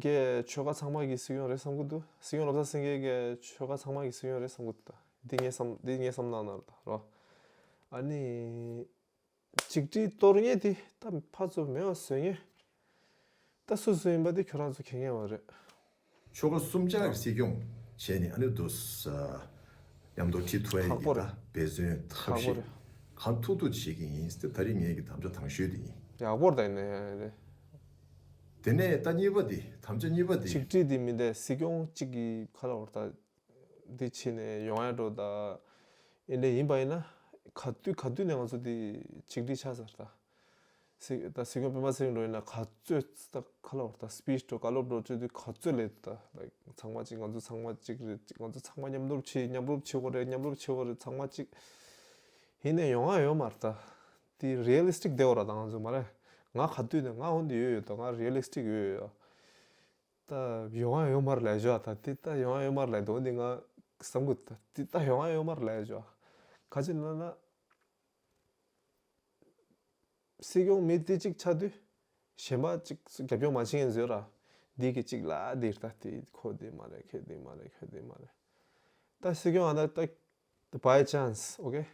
གི་ཆོལ་ཁ་ཚང་མ་གི་སྲིད་སྐྱོང་རེད་བསམ་གི་འདུག་སྲིད་སྐྱོང་བློ་བཟང་སེང་གེ་གི་ཆོལ་ཁ་ཚང་མ་གི་སྲིད་སྐྱོང་རེད་བསམ་གི་འདུག་འདི་ངས་བསམ་འདི་ངས་བསམ་གནང་ན་ར། ཨ་ནི། གཅིག་སྒྲིལ་གཏོར་མཁན་དེ་ད་ཕར་ཚུར་མེད་པ་བཟོ་མཁན། ད་སུ་སུ་ཡིན་པ་དེ་ཁྱོད་རང་ཚོ་མཁྱེན་མཁན་བ་རེད། ཆོལ་ཁ་གསུམ་ཆར་གྱི་སྲིད་སྐྱོང་བྱས་ནས་ཨ་ནི་འདུག་ས། མཉམ་དུ་ཁྲིད་ཐུབ་ཡ་ཡི་ད་འབད་བརྩོན་ཐབས་ཤེས་གང་ཐུབ་ཐུབ་བྱེད་ཀྱི་ཡིན་ཟེར་ད་རེས་ངེད་ཀྱི་དམ་བཅའ་དང་ཤོས་དེ་ཡིན། ཡག་པོ་རེད་ད་ཡིན་ནའི་རེད། དེ་ནས་ད་གཉིས་པ་དེ་དམ་བཅའ་གཉིས་པ་དེ། གཅིག་སྒྲིལ་དེ་མི་འདས་སྲིད་སྐྱོང་གཅིག་གི་ཁ་ལ་བར་ད། འདི་ཕྱིན་ནས་ཡོང་ཡ་འགྲོ་ད། ཨེ་འདྲ་ཡིན་པ་ཡིན་ན། ག་དུས་ག་དུས་ནས་ང་ཚོ་འདི་གཅིག་སྒྲིལ་ཆགས་ཚར་ད། སྲིད་ད་སྲིད་སྐྱོང་སྤེན་པ་ཚེ་རིང་འགྲོ་ཡིན་ན་ག་ཚོད་ད་ག་ལ་བར་ད་སི་པི་ཆི་འགྲོ་བཀའ་སློབ་འགྲོ་བཅོས་དུས་ག་ཚོད་ལས་ད་ལའིཀ་ཚང་མ་གཅིག་ང་ཚོ་ཚང་མ་གཅིག་རེད་ང་ཚོ་ཚང་མ་མཉམ་རུབ་བྱེད་མཉམ་རུབ་བྱེད་དགོས་རེད་མཉམ་རུབ་བྱེད་དགོས་རེད་ཚང་མ་གཅིག་ཡིན་ནས་ཡོང་ཡ་ཡོད་མ་རེད་ད། དེ་རི་ཡ་ལི་སི་ཊིག་བསྡད་ཡོད་ར་ད་ང་ཚོ་མ་རེད། ང་ག་དུས་ནས་ང་འོན་ཏེ་ཡོད་ཡོད་ད་ང་རི་ཡ་ལི་སི་ཊིག་ཡོད་ཡོད། ད་ཡོང་ཡ་ཡོད་མ་རེད་ལབ་ཞོ་ད་དེ་ད་ཡོང་ཡ་ཡོད་མ་རེད་ལབ་འདུག་འདི་ང་བསམ་གི་ད་དེ་ད་ཡོང་ཡ་ཡོད་མ་རེད་ལབ་ཞོ། ག་ཅི་ལབ་ན། སྲིད་སྐྱོང་མི་དེ་གཅིག་ཆགས་དུས། གཞན་པ་གཅིག་རྒྱབ་སྐྱོར་མ་བྱེད་མཁན་བཟོས་ར། འདི་གི་གཅིག་ལ་འདིར་ད་དེ་ཁོ་དེ་མ་རེད་ཁོས་དེ་མ་རེད་ཁོས་དེ་མ་རེད། ད་སྲིད་སྐྱོང་ཨ་ད་ད་by chance okay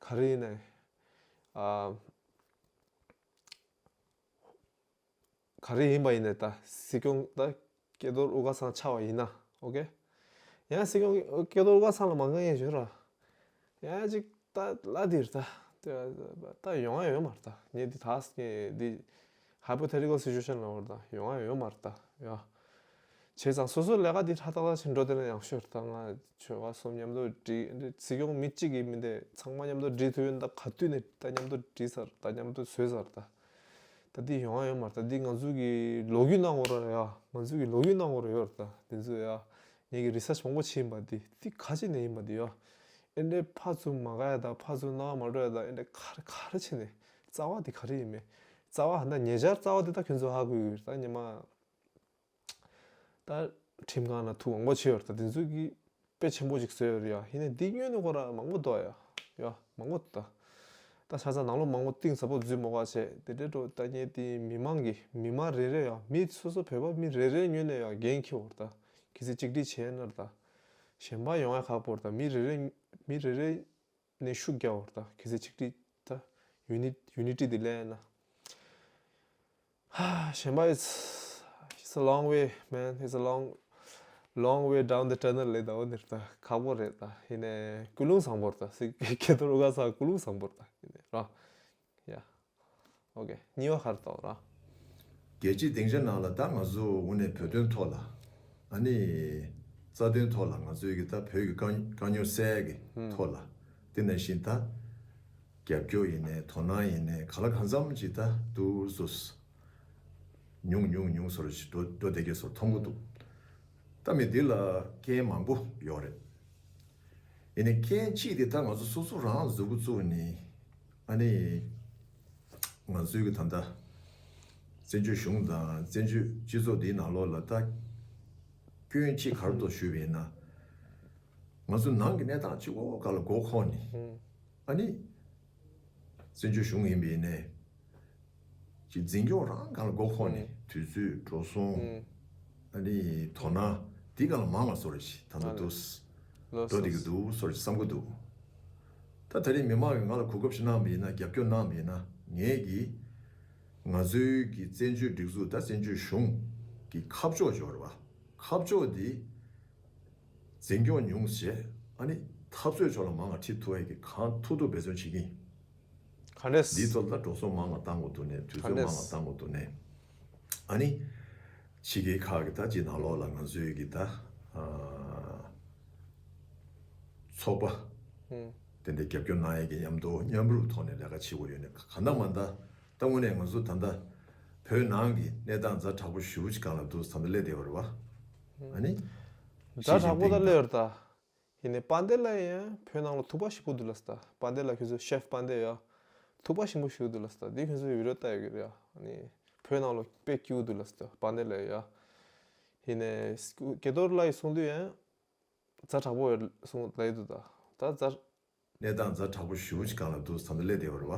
ག་རེ་ཡིན་ནའི། ཨ། ག་རེ་ཡིན་པ་ཡིན་ནའི་ད་སྲིད་སྐྱོང་ད་སྐལ་རྡོར་དབུ་དཀར་ཚང་ཆགས་པ་ཡིན་ན། ཨོ་ཀེ། ཡང་སྲིད་སྐྱོང་སྐལ་རྡོར་དབུ་དཀར་ཚང་ལ་མ་དགའ་མཁན་ཡོད་ར། ཡང་ཅིག་ད་ལ་འདིར་ད་ད་ཡོང་ཡ་ཡོད་མ་རེད་ད། ངས་འདི་ད་ངས་འདི་hypothetical situation ལ་བར་ད་ཡོང་ཡ་ཡོད་མ་རེད་ད་ཡ། བྱས་ཙང་སོ་སོའི་ལས་ཀ་འདི་ཧྲ་ཏག་ཏག་བྱེད་འགྲོ་དེ་ན་ཡང་ཤོར་ད། ང་ཆོལ་ཁ་གསུམ་མཉམ་དུ་སྒྲིག་སྲིད་སྐྱོང་མི་གཅིག་གིས་མི་འདི་ཚང་མ་མཉམ་དུ་སྒྲིག་ཐུབ་ཡོད་ད། ག་དུས་ནས་ད་མཉམ་དུ་སྒྲིག་ཚར་ད། མཉམ་དུ་བཟོས་ཚར་ད། ད་འདི་ཡོང་ཡ་ཡོད་མ་རེད་ད། འདི་ང་ཚོ་གི་ལོ་རྒྱུས་ནང་ངོ་ར་ཡ། ང་ཚོ་གི་ལོ་རྒྱུས་ནང་ངོ་ར་ཡོད་རེད་ད། འདི་ཚོ་ཡ་ངེད་ཀྱི་research མང་པོ་བྱས་ཡིན་པ། འདི་འདི་ག་ཅི་ནས་ཡིན་པ་འདི་ཡ། ཨེ་འདྲའི་ཕར་ཚུར་མ་དགའ་ཡ་ད། ཕར་ཚུར་སྣང་བ་མ་འགྲོ་ཡ་ད། ཨེ་འདྲ་ག་རེ་ག་རེ་བྱས་ནས་རྩ་བ་འདི་ག་རེ་ཡིན་མེད། རྩ་བ་ཧ་ད་ཉེ་ཆར་རྩ་བ་འདི་ད་ཁྱོད་ཚོ་ཧ་གོ་གི་ཡོད་རེད་ད། ཉི་མ་ད་ཁྲིམས་ཁང་ནང་ཐུག་མང་པོ་བྱས་ཡོད་རེད་ད། འདི་ཚོ་གི་དཔེ་ཆེན་པོ་ཅིག་བཟོས་ཡོད་རེད་ཡ། ཡིན་ནའི་འདི་སྔོན་ནས་ཁོ་ར་མང་པོ་འདུག་ཡ། ཡ་མང་པོ་འདུག་ད། ད་ཆ་ཚང་ནང་ལོགས་མང་པོ་གཏིང་ཟབ་པོ་འཛུལ་མ་དགོས་བྱས་དེ་འདྲའི་འགྲོ་ད། ངས་དེ་མི་མང་གི་མི་མང་རེ་རེ་ཡ། མི་སོ་སོ་བོད་པ་མི་རེ་རེའི་ངོས་ནས་ཡ་འགན་འཁྱེར་བ་རེད་ད། གལ་སྲིད་གཅིག་སྒྲིལ་བྱས་ན་རེད་ད། གཞན་པ་ཡོང་ཡ་ཁག་པོ་རེད་ད། མི་རེ་རེ་མི་རེ་རེ་ནས་ཤུགས་རྒྱག་པ་རེད་ད། གལ་སྲིད་གཅིག་སྒྲིལ་ད། unit unity དེ་ལེན་ན། ཧ། གཞན་པ། It's it's a long way, man. It's a long long way down the tunnel ལས་ད། འོ་འདིར་ད་ཁག་པོ་རེད་ད། ཡིན་ནའི་ཀུན་སློང་བཟང་པོ་རེད་ད། སྲིད་སྐལ་རྡོར་དབུ་དཀར་ཚང་ཀུན་སློང་བཟང་པོ་རེད་ད། ཡིན་ནའི་ར། ཡ། ཨོ་ཀེ། གཉིས་པ་ག་རེ་ད་ར། རྒྱལ་སྤྱིའི་སྡིངས་ཆ་ནང་ལ་ད་ང་ཚོ་དངོས་གནས་བོད་དོན་ཐོག་ལ། ཨ་ནི་རྩ་དོན་ཐོག་ལ་ང་ཚོའི་གི་ད་བོད་ཀྱི་དཀའ་དཀའ་རྙོག་སེལ་ཡ་གི་ཐོག་ལ། དེ་ནང་བཞིན་ད་རྒྱབ་སྐྱོར་ཡིན་ནའི་དོ་སྣང་ཡིན་ནའི་ག་ལ་གང་འཚམ་ཅིག་ད་འདུག་སོ། ཉུང་ཉུང་ཉུང་སོར་ཞིག་འགྲོ་འགྲོ་བསྡད་ཀྱི་སོར་མཐོང་གི་འདུག་ད་མི་འདི་ལ་རྐྱེན་མང་པོ་ཡོད་རེད། ཡིན་ནའི་རྐྱེན་གཅིག་དེ་ད་ང་ཚོ་སོ་སོ་རང་གཟུགས་པོ་བཙུགས་ནས། ཨ་ནི་ང་ཚོའི་གི་ད་ལྟ་བཙན་བྱོལ་གཞུང་དང་བཙན་བྱོལ་སྤྱི་ཚོགས་འདིའི་ནང་ལོགས་ལ་ད་སྐྱོན་གཅིག་ག་རེ་འདུག་ཞུས་པ་ཡིན་ན། ང་ཚོ་ནང་གི་གནས་སྟངས་གཅིག་པོ་སྒང་ལ་མགོ་འཁོར་ནས། ཨ་ནི་བཙན་བྱོལ་གཞུང་ཡིན་པ་ཡིན་ནའི། ཅིག་འཛིན་སྐྱོང་རང་སྒང་ལ་མགོ་འཁོར་ནས། དུས་ཚོད་འགྲོ་སོང་། ཨ་ནི་དོ་སྣང་འདི་སྒང་ལ་མང་བ་བཟོ་རེ་ཞིག་ད་ལྟ་འདུག་འགྲོ་བསྡད་ཀྱི་འདུག་བཟོ་རེ་བསམ་གྱི་འདུག་ད་ད་རེས་མི་མང་གིས་ང་ལ་གོ་སྐབས་ཤིག་གནང་བ་ཡིན་ན། རྒྱབ་སྐྱོར་གནང་བ་ཡིན་ན། ངས་ཀྱིས་ང་ཚོའི་གི་བཙན་བྱོལ་སྒྲིག་འཛུགས་ད་བཙན་བྱོལ་གཞུང་གི་ཁ་ཕྱོགས་འབྱོར་བ། ཁ་ཕྱོགས་འདི་འཛིན་སྐྱོང་ཉུང་བྱས། ཨ་ནི་འཐབ་རྩོད་ཕྱོགས་ལ་མང་བ་ཁྲིད་ཐུབ་ཡ་གི་གང་ཐུབ་ཐུབ་འབད་བརྩོན་བྱེད་ཀྱི་ཡིན། ག་འདྲས། འདིའི་ཐོག་ལ་འགྲོ་སོང་མང་བ་བཏང་དགོས་འདུག་ནས། དུས་ཚོད་མང་བ་བཏང་དགོས་འདུག་ནས། ཨ་ནི་ཕྱི་རྒྱལ་ཁག་གི་ད་ཅིག་ནང་ལོགས་ལ་ང་ཚོའི་གི་ད་ཨ་ཚོགས་པ་དེ་འདྲའི་རྒྱབ་སྐྱོར་གནང་ཡ་གི་མཉམ་དུ་མཉམ་རུབ་ཐོག་ནས་ལས་ཀ་བྱེད་དགོས་ཡོད་ནས། གང་ལྟར་མ་ལྟར་ད་དངོས་གནས་ང་ཚོ་ད་ལྟ་བོད་ནང་གི་གནས་སྟངས་ཛ་དྲག་པོ་ཞེ་པོ་ཅིག་སྒང་ལ་འདུག་ད་ལྟ་སླེབས་བསྡད་པ་རེད་བ། ཨ་ནི་ཛ་དྲག་པོ་ད་སླེབས་ཡོད་རེད་ད། ཡིན་ནའི་དཔལ་ལྡན་ལགས་ཡང་བོད་ནང་ལ་ཐུག་པ་ཞེ་པོ་འདུག་ལབ་སོང་ད། དཔལ་ལྡན་ལགས་ཁྱོད་ཚོ་ཤེཕ་དཔལ་ལྡན་ཡ་ཐུག་པ་ཞེ་པོ་ཞེ་པོ་འདུག་ལབ་སོང་ད། འདི་ཁྱོད་ཚོས་བི་ཌི་ཡོ་ལྟ་ཡོད་ཀྱི་རེད་ཡ། ཨ་ནི་བོད་ནང་ལ་དཔེ་སྐྱིད་པོ་འདུག་ལབ་སོང་ད་དཔལ་ལྡན་ལགས་ཡ། ཡིན་ནའི་སྐལ་རྡོར་ལགས་ཡིས་གསུང་དུས་ཡང་ཛ་དྲག་པོ་ཡོད་གསུང་ལབ་ཡོད་འདུག་ད། ད་ཛ། གནས་སྟངས་ཛ་དྲག་པོ་ཞེ་པོ་ཅིག་སྒང་ལ་འདུག་ད་ལྟ་སླེབས་བསྡད་པ་རེད་བ།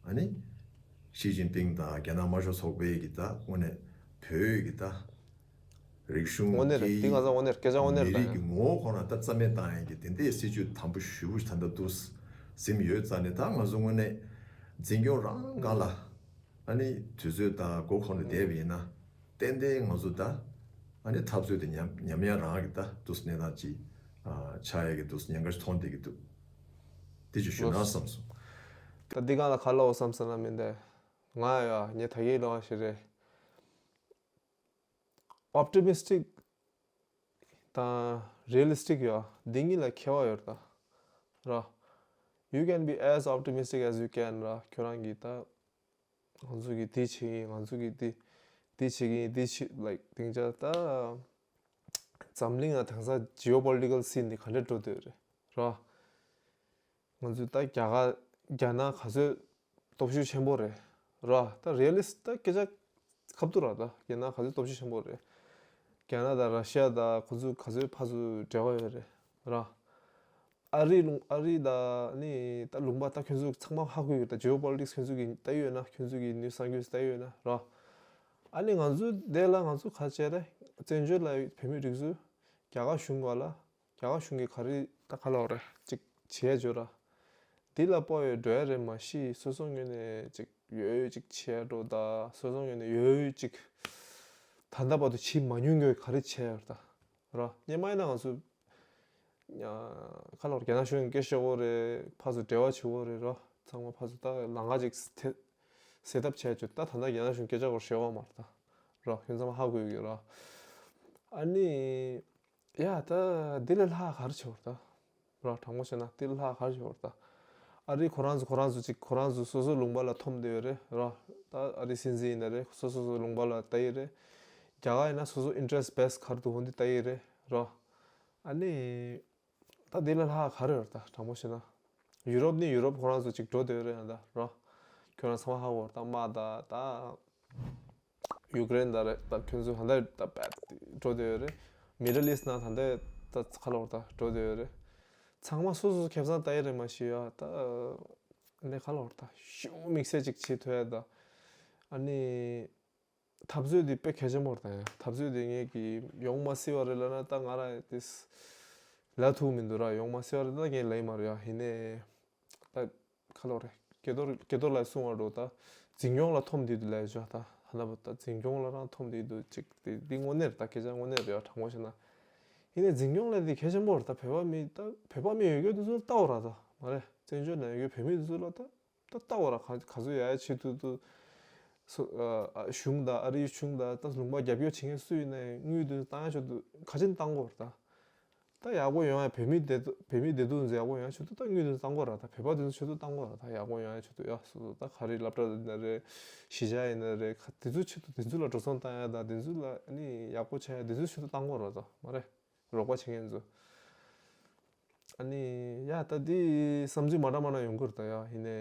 ཨ་ནི་ཞི་ཅིན་ཕིང་དང་རྒྱ་ནག་དམར་ཤོག་ཚོགས་པའི་གི་ད་དངོས་གནས་བོད་ཀྱི་ད་རིག་གཞུང་དངོས་གནས་རེད། སྐད་འདི་ཡིག་ང་ཚོ་དངོས་གནས་སྐད་ཆ་དངོས་གནས་མི་རེད་རིགས་ད། ཀྱི་ངོ་བོ་ཁོ་ན་ད་རྩ་མེད་བཏང་ཡས་ཀྱི་དེ་འདྲའི་སྲིད་ཇུས་དམ་པོ་ཞེ་པོ་ཞིག་ད་ལྟ་འདུག་ཟིན་ཡོད་རྩ་ནས། ད་ང་ཚོ་དངོས་གནས་འཛིན་སྐྱོང་རང་སྒང་ལ་ཨ་ནི་དུས་ཚོད་དང་མགོ་འཁོར་ནས་བསྡད་པ་ཡིན་ན། ཏན་ཏན་ང་ཚོ་ད་ཨ་ནི་འཐབ་རྩོད་དེ་ཉམས་ཉམས་ཡ་རང་གི་ད་འདུག་གནས་སྟངས་ཅིག་ཨ་ཆགས་ཡ་གི་འདུག་ཉེན་ཁ་ཞིག་མཐོང་བསྡད་ཀྱི་འདུག་དེ་ཅིག་ཞུ་ན་བསམ་སོང་། ད་འདི་སྒང་ལ་ག་ལབ་བསམ་སོང་ན་མིན་ཏེ། ང་ཡ་ངས་ད་གིན་ལབ་པ་ཞིག་རེད། ཨོབ་ཊི་མི་སི་ཊིག་དང་རི་ཡལ་ལི་སི་ཊིག་ཡ་འདི་གཉིས་ལ་ཁྱད་པར་ཡོད་རེད་ད། ར། You can be as optimistic as you can ར། ཁྱོད་རང་གིས་ད་ང་ཚོ་གིས་འདི་བྱེད་ཀྱི་ཡིན། ང་ཚོ་གིས་འདི་འདི་བྱེད་ཀྱི་ཡིན། འདི་བྱེད། ལའིཀ་སྡིངས་ཆ་ད་འཛམ་གླིང་ལ་དེང་སང་ཇི་ཨོ་པོ་ལི་ཊི་ཀལ་སིན་འདི་ག་འདྲས་འགྲོ་བསྡད་ཡོད་རེད་ར། ང་ཚོས་ད་རྒྱ་གར་རྒྱ་ནག་ག་ཚོད་སྟོབས་ཤུགས་ཆེན་པོ་རེད་ར། ད་རི་ཡལ་ལི་སི་ཊིག་ད་སྐད་ཆ་ཁ་ཐུག་ར། ད་རྒྱ་ནག་ག་ཚོད་སྟོབས་ཤུགས་ཆེན་པོ་རེད། རྒྱ་ནག་དང་ར་ཤི་ཡ་དང་ཁོ་ཚོ་ག་ཚོད་ཕར་ཚུར་འབྲེལ་བ་ཡོད་རེད་ར། ཨ་རི་ལུང་ཨ་རི་དང་ནི་ད་ལུང་པ་ད་ཁྱོད་ཚོ་ཚང་མ་ཧ་གོ་ཡོད། ད་ཇི་ཨོ་པོ་ལི་ཊིག་སི་ཁྱོད་ཚོ་གིས་ལྟ་ཡོད་ན། ཁྱོད་ཚོ་གིས་ནིའུ་སི་གསར་འགྱུར་ལྟ་ཡོད་ན་ར། ཨ་ནི་ང་ཚོ་དེ་ལ་ང་ཚོ་ག་བྱས་རེད། བཙན་བྱོལ་ལ་བོད་མི་རིགས་ཚོ་རྒྱ་གར་གཞུང་ག་ལ་རྒྱ་གར་གཞུང་གིས་ག་རེ་ད་ག་ལབ་རེད། ཅིག་བྱས་བྱོས་ར། དེ་ལ་དཔའ་བའི་འགྲོ་ཡ་རེད་མ་གཞི། སོ་སོ་ངོས་ནས་ཅིག་ཡོད་ཡོད་ཅིག་བྱས་འགྲོ་ད། སོ་སོ་ངོས་ནས་ཡོད་ཡོད་ཅིག་ད་ལྟ་བར་དུ་བྱེད་མ་མྱོང་མཁན་ག་རེ་བྱས་ཡོད་ད། ར་སྔོན་མ་ཡིན་ན་ང་ཚོ་ཁ་ལོར་རྒྱ་ནག་གཞུང་གི་སྐད་ཤོད་གོ་རེད། ཕར་ཚུར་འབྲེལ་བ་བྱེད་གོ་རེད། ར་ཚང་མ་ཕར་ཚུར་ད་ལམ་ཁ་ཅིག་སེ་ཐབས་བྱས་བྱོས། ད་ད་ལྟ་རྒྱ་ནག་གཞུང་སྐད་ཆ་གོ་ཤོད་གོ་མ་རེད་ད། ར་ཁྱོད་ཚང་མ་ཧ་གོ་གི་ར། ཨ་ནི་ཡ་ད་འདི་ལས་ལྷག་ག་རེ་བྱེད་དགོས་རེད་ད། ར་དྲང་པོ་བཤད་ན་འདི་ལས་ལྷག་ག་རེ་བྱེད་དགོས་རེད་ད། ཨ་རི་ཁོ་རང་ཚོ་ཁོ་རང་ཚོ་ཅིག་ཁོ་རང་ཚོ་སོ་སོ་ལུང་པ་ལ་འཐོམ་བསྡད་ཡོད་རེད། ར་ད་ཨ་རི་སྲིད་འཛིན་ཡིན་ན་རེད། སོ་སོ་སོ་ལུང་པ་ལ་ལྟ་ཡི་རེད། རྒྱ་གར་ཡིན་ན་སོ་སོ་interest base ག་རེ་འདུག་འོ་འདི་ལྟ་ཡི་རེད། ར་ཨ་ནི་ད་འདི་ལས་ལྷག་ག་རེ་ཡོད་རེད་ད། དྲང་པོ་བཤད་ན་ཡུ་རོབ་ནི་ཡུ་རོབ་ཁོ་རང་ཚོ་ཅིག་འགྲོ་བསྡད་ཡོད་རེད་ད། ར་ཁྱོད་རང་ཚང་མ་ཧ་གོ་རེད་ད། དམག་ད་ད་ཡུ་ཀེ་རེན་ད་རེད་ད། ཁྱོད་ཚོ་ད་ལྟ་ད་བད་འགྲོ་བསྡད་ཡོད་རེད། Middle East ནང་ད་ལྟ་ད་ཁ་ལོར་ད་འགྲོ་བསྡད་ཡོད་རེད། ཚང་མ་སོ་སོ་ཁེ་བཟང་ལྟ་ཡི་རེད་མ་གཞི། ཡ་ད་ནས་ཁ་ལོར་ད་ཤུགས་དམིགས་བསལ་ཅིག་བྱེད་ཐུབ་ཡ་ད། ཨ་ནི་འཐབ་རྩོད་འདི་དཔེ་གལ་ཆེན་པོ་རེད་ད། ཡ་འཐབ་རྩོད་འདི་ངས་ཀྱི་ཡོང་མ་སྲིད་པ་རེད་ལབ་ན་ད་ང་རང་དེ་ལབ་ཐུབ་མི་འདུག་ར། ཡོང་མ་སྲིད་པ་རེད་ད་ངས་ལབ་ཡི་མ་རེད། ཡ་ཡིན་ནའི་ད་ཁ་ལོ་རེད། ཀེ་རྡོར་ཀེ་རྡོར་ལགས་གསུང་བ་འགྲོ་ད། འཛིན་སྐྱོང་ལ་འཐོམ་དུས་དུ་ལས་བྱ་ད་ཧ་ན་པོ་ད་འཛིན་སྐྱོང་ལ་རང་འཐོམ་དུས་དུ་ཅིག་དེ་འདི་དངོས་གནས་རེད་ད། སྐད་ཆ་དངོས་གནས་རེད་ཡ། དྲང་པོ་བཤད་ན། ཡིན་ནའི་འཛིན་སྐྱོང་ལ་འདི་གལ་ཆེན་པོ་རེད་ད། བོད་པ་མི་ད་བོད་པ་མི་ཡོད་རྒྱུ་དེ་ཚོ་ལྟ་འོ་ར་ད་མ་རེད། བཙན་བྱོལ་ནང་ཡོད་རྒྱུ་བོད་མི་དེ་ཚོ་ལ་ད་ད་ལྟ་འོ་ར། ག་ག་ཚོད་ཡ་ཡ་བྱེད་ཐུབ་ཐུབ། སོ་ཨ་གཞུང་དང་ཨ་རིའི་གཞུང་དང་ད་ལུང་པ་རྒྱབ་སྐྱོར་བྱེད་མཁན་སུ་ཡིན་ནའི་དངུལ་དེ་བཏང་ཡ་ཆེད་དུ་ག་ཅིན་བཏང་དགོས་རེད་ད། ད་ཡག་པོ་ཡོང་ཡ་བོད་མི་བདེ་སྡུག་བོད་མི་བདེ་སྡུག་ཡག་པོ་ཡོང་ཡ་ཆེད་དུ་ད་དངུལ་དེ་བཏང་དགོས་ར་ད། བོད་པ་དེ་ཚོ་ཆེད་དུ་བཏང་དགོས་ར་ད། ཡག་པོ་ཡོང་ཡ་ཆེད་དུ་ཡ་སོ་སོ་ད་ག་རེ་སློབ་གྲྭ་ཡིན་ན་རེད། གཞིས་ཆགས་ཡིན་ན་རེད། ག་དེ་ཚོའི་ཆེད་དུ་དེ་ཚོ་ལ་འགྲོ་སོང་བཏང་ཡ་དང་དེ་ཚོ་ལ་ཨ་ནི་ཡག་པོ་བྱ་ཡ་དེ་ཚོའི་ཆེད་དུ་བཏང་དགོས་ར་ད་མ་རེད། རོགས་པ་བྱེད་མཁན་ཚོ། ཨ་ནི་ཡ་ད་དེ་བསམ་ཚུལ་མ་འདྲ་མ་འདྲ་ཡོང་གི་རེད་ད། ཡ་ཡིན་ནའི་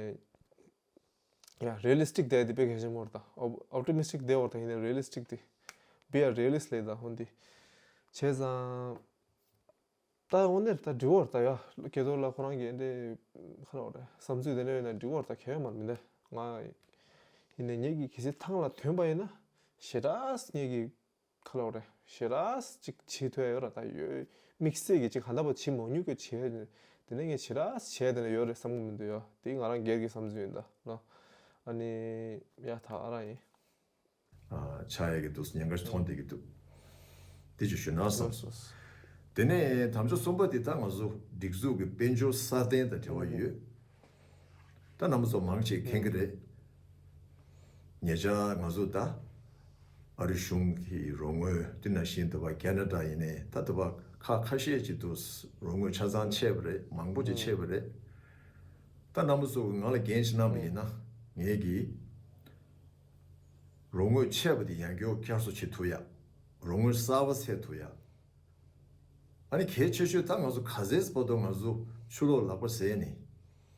ཡ་རི་ཡལ་ལི་སི་ཊིག་བསྡད་དེ་དཔེ་གལ་ཆེན་པོ་རེད་ད། ཨོ་ཨོབ་ཊི་མི་སི་ཊིག་བསྡད་འོ་རེད་ད། ཡིན་ནའི་རི་ཡལ་ལི་སི་ཊིག་དེ། Be a realist ལབ་ད་ཧོན་དེ། བྱས་ཙང་ད་འོ་ནས་ད་འགྲིག་འོ་རེད་ད། ཡ་ཀེ་རྡོར་ལགས་ཁོ་རང་གི་འདི་ཁ་ལོ་རེད། བསམ་ཚུལ་དེ་འདྲ་ཡོད་ན་འགྲིག་འོ་རེད་ད། གལ་ཡོད་མ་རེད་མི་འདུག་ང་ཡིན་ནའི་ངེད་ཀྱི་གལ་སྲིད་ཐང་ལ་ཐོན་པ་ཡིན་ན་ཞེ་དྲག་ངེད་ཀྱི་ཁ་ལོ་རེད། ཞེ་དྲག་ཅིག་བྱེད་ཐུབ་ཡ་ཡོད་ར་ད། ཡོད་དམིགས་བསལ་གྱི་ཅིག་ག་འདྲ་པོ་བྱེད་མ་མྱོང་གི་བྱེད་ཡ་དེ་ནས་ངས་ཞེ་དྲག་བྱས་དེ་ནས་ཡོད་རེད་བསམ་གི་མི་འདུག་ཡ་དེ་ང་རང་སྒེར་གྱི་བསམ་ཚུལ་ཡིན་ད་ལོ། ཨ་ནི་ཡ་ད་ཨ་རང་ཡིན། ཨ་ཆགས་ཡ་གི་འདུག་ཉེན་ཁ་ཞིག་མཐོང་བསྡད་ཀྱི་འདུག་དེ་ཅིག་ཞུ་ན་བསམ་སོང་། དེ་ནས་དམ་བཅའ་གསུམ་པ་དེ་ད་ང་ཚོ་སྒྲིག་འཛུགས་ཀྱི་དཔལ་འབྱོར་སྲ་བརྟན་དང་འབྲེལ་བ་ཡོད། ད་རྣམ་པ་ཚོ་མང་ཆེ་མཁྱེན་གྱི་རེད། ཉེ་ཆར་ང་ཚོ་ད་ཨ་རི་གཞུང་གི་རོགས་དངུལ་དེ་ནང་བཞིན་དུ་བ་ཁེ་ན་ཌ་ཡིན་ནའི་ད་དུ་བ་ཁ་ཁ་ཤས་ཅིག་ཏུ་རོགས་དངུལ་ཆ་ཚང་ཆད་པ་རེད། མང་པོ་ཅིག་ཆད་པ་རེད། ད་རྣམ་པ་ཚོ་ང་ལ་འགན་ཞིག་གནང་བ་ཡིན་ན་ངེད་ཀྱིས་རོགས་དངུལ་ཆད་པ་དེ་ཡང་བསྐྱར་བསྐྱར་གསོ་བྱེད་ཐུབ་ཡ། རོགས་དངུལ་གསར་པ་སེལ་ཐུབ་ཡ། ཨ་ནི་གལ་ཆེ་ཤོས་ད་ང་ཚོ་ག་ཚད་བར་དུ་ང་ཚོ་ཆུ་ལོག་ལག་པ་ཟས་ནས་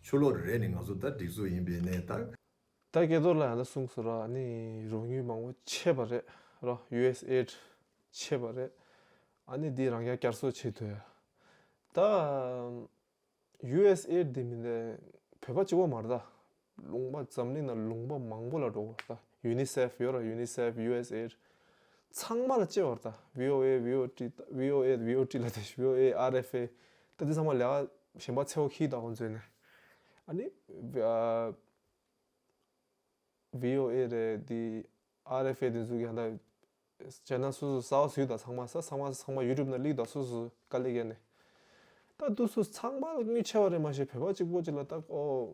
ཆུ་ལོག་རེད་ནས་ང་ཚོ་ད་སྒྲིག་འཛུགས་ཡིན་པའི་ནས་ད། ད་སྐལ་རྡོར་ལགས་ཡང་ད་གསུངས་སོང་ར། ཨ་ནི་རོགས་དངུལ་མང་པོ་ཆད་པ་རེད་ར། ཡུ་ཨེས་ཨེ་ཌི་ཆད་པ་རེད། ཨ་ནི་འདི་རང་ཡང་བསྐྱར་གསོ་བྱེད་ཐུབ་ཡ། ད་ཡུ་ཨེས་ཨེ་ཌི་འདི་མིན་ནས་བོད་པ་གཅིག་པོ་མ་རེད་ད། ལུང་པ་འཛམ་གླིང་ནང་ལུང་པ་མང་པོ་ལ་འགྲོ་དགོས་རེད་ད། ཡུ་ནི་སེཕ་ཡོད་ར། ཡུ་ནི་སེཕ་ཡུ་ཨེས་ཨེ་ཌི་ཚང་མ་ལ་གཅེས་པ་རེད་ད། བྷི་ཨོ་ཨེ་བྷི་ཨོ་ཊི་བྷི་ཨོ་ཨེ་བྷི་ཨོ་ཊི་ལ་དེ་བྷི་ཨོ་ཨེ་ཨར་ཨེཕ་ཨེ་ད་འདི་ཚང་མ་ལས་ཀ་གཞན་པ་འཚོལ་གྱི་ད་ཁོང་ཚོས་ནས། ཨ་ནི་ཨ་བྷི་ཨོ་ཨེ་རེད། འདི་ཨར་ཨེཕ་ཨེ་འདི་ཚོ་གི་ཧ་ད་ཅེ་ནལ་སོ་སོ་གསར་པ་བཟོས་ད། ཚང་མ་ས་ཚང་མ་ཚང་མ་ཡུ་ཊུབ་ནང་སླེབས་ད། སོ་སོ་དཀའ་ལས་བརྒྱབ་ནས། ད་འདི་ཚོ་ཚང་མ་ལ་དངུལ་ཆེ་བ་རེད་མ་ཤེས། བོད་པ་གཅིག་པོ་གཅིག་ལ་ད་ཨོ་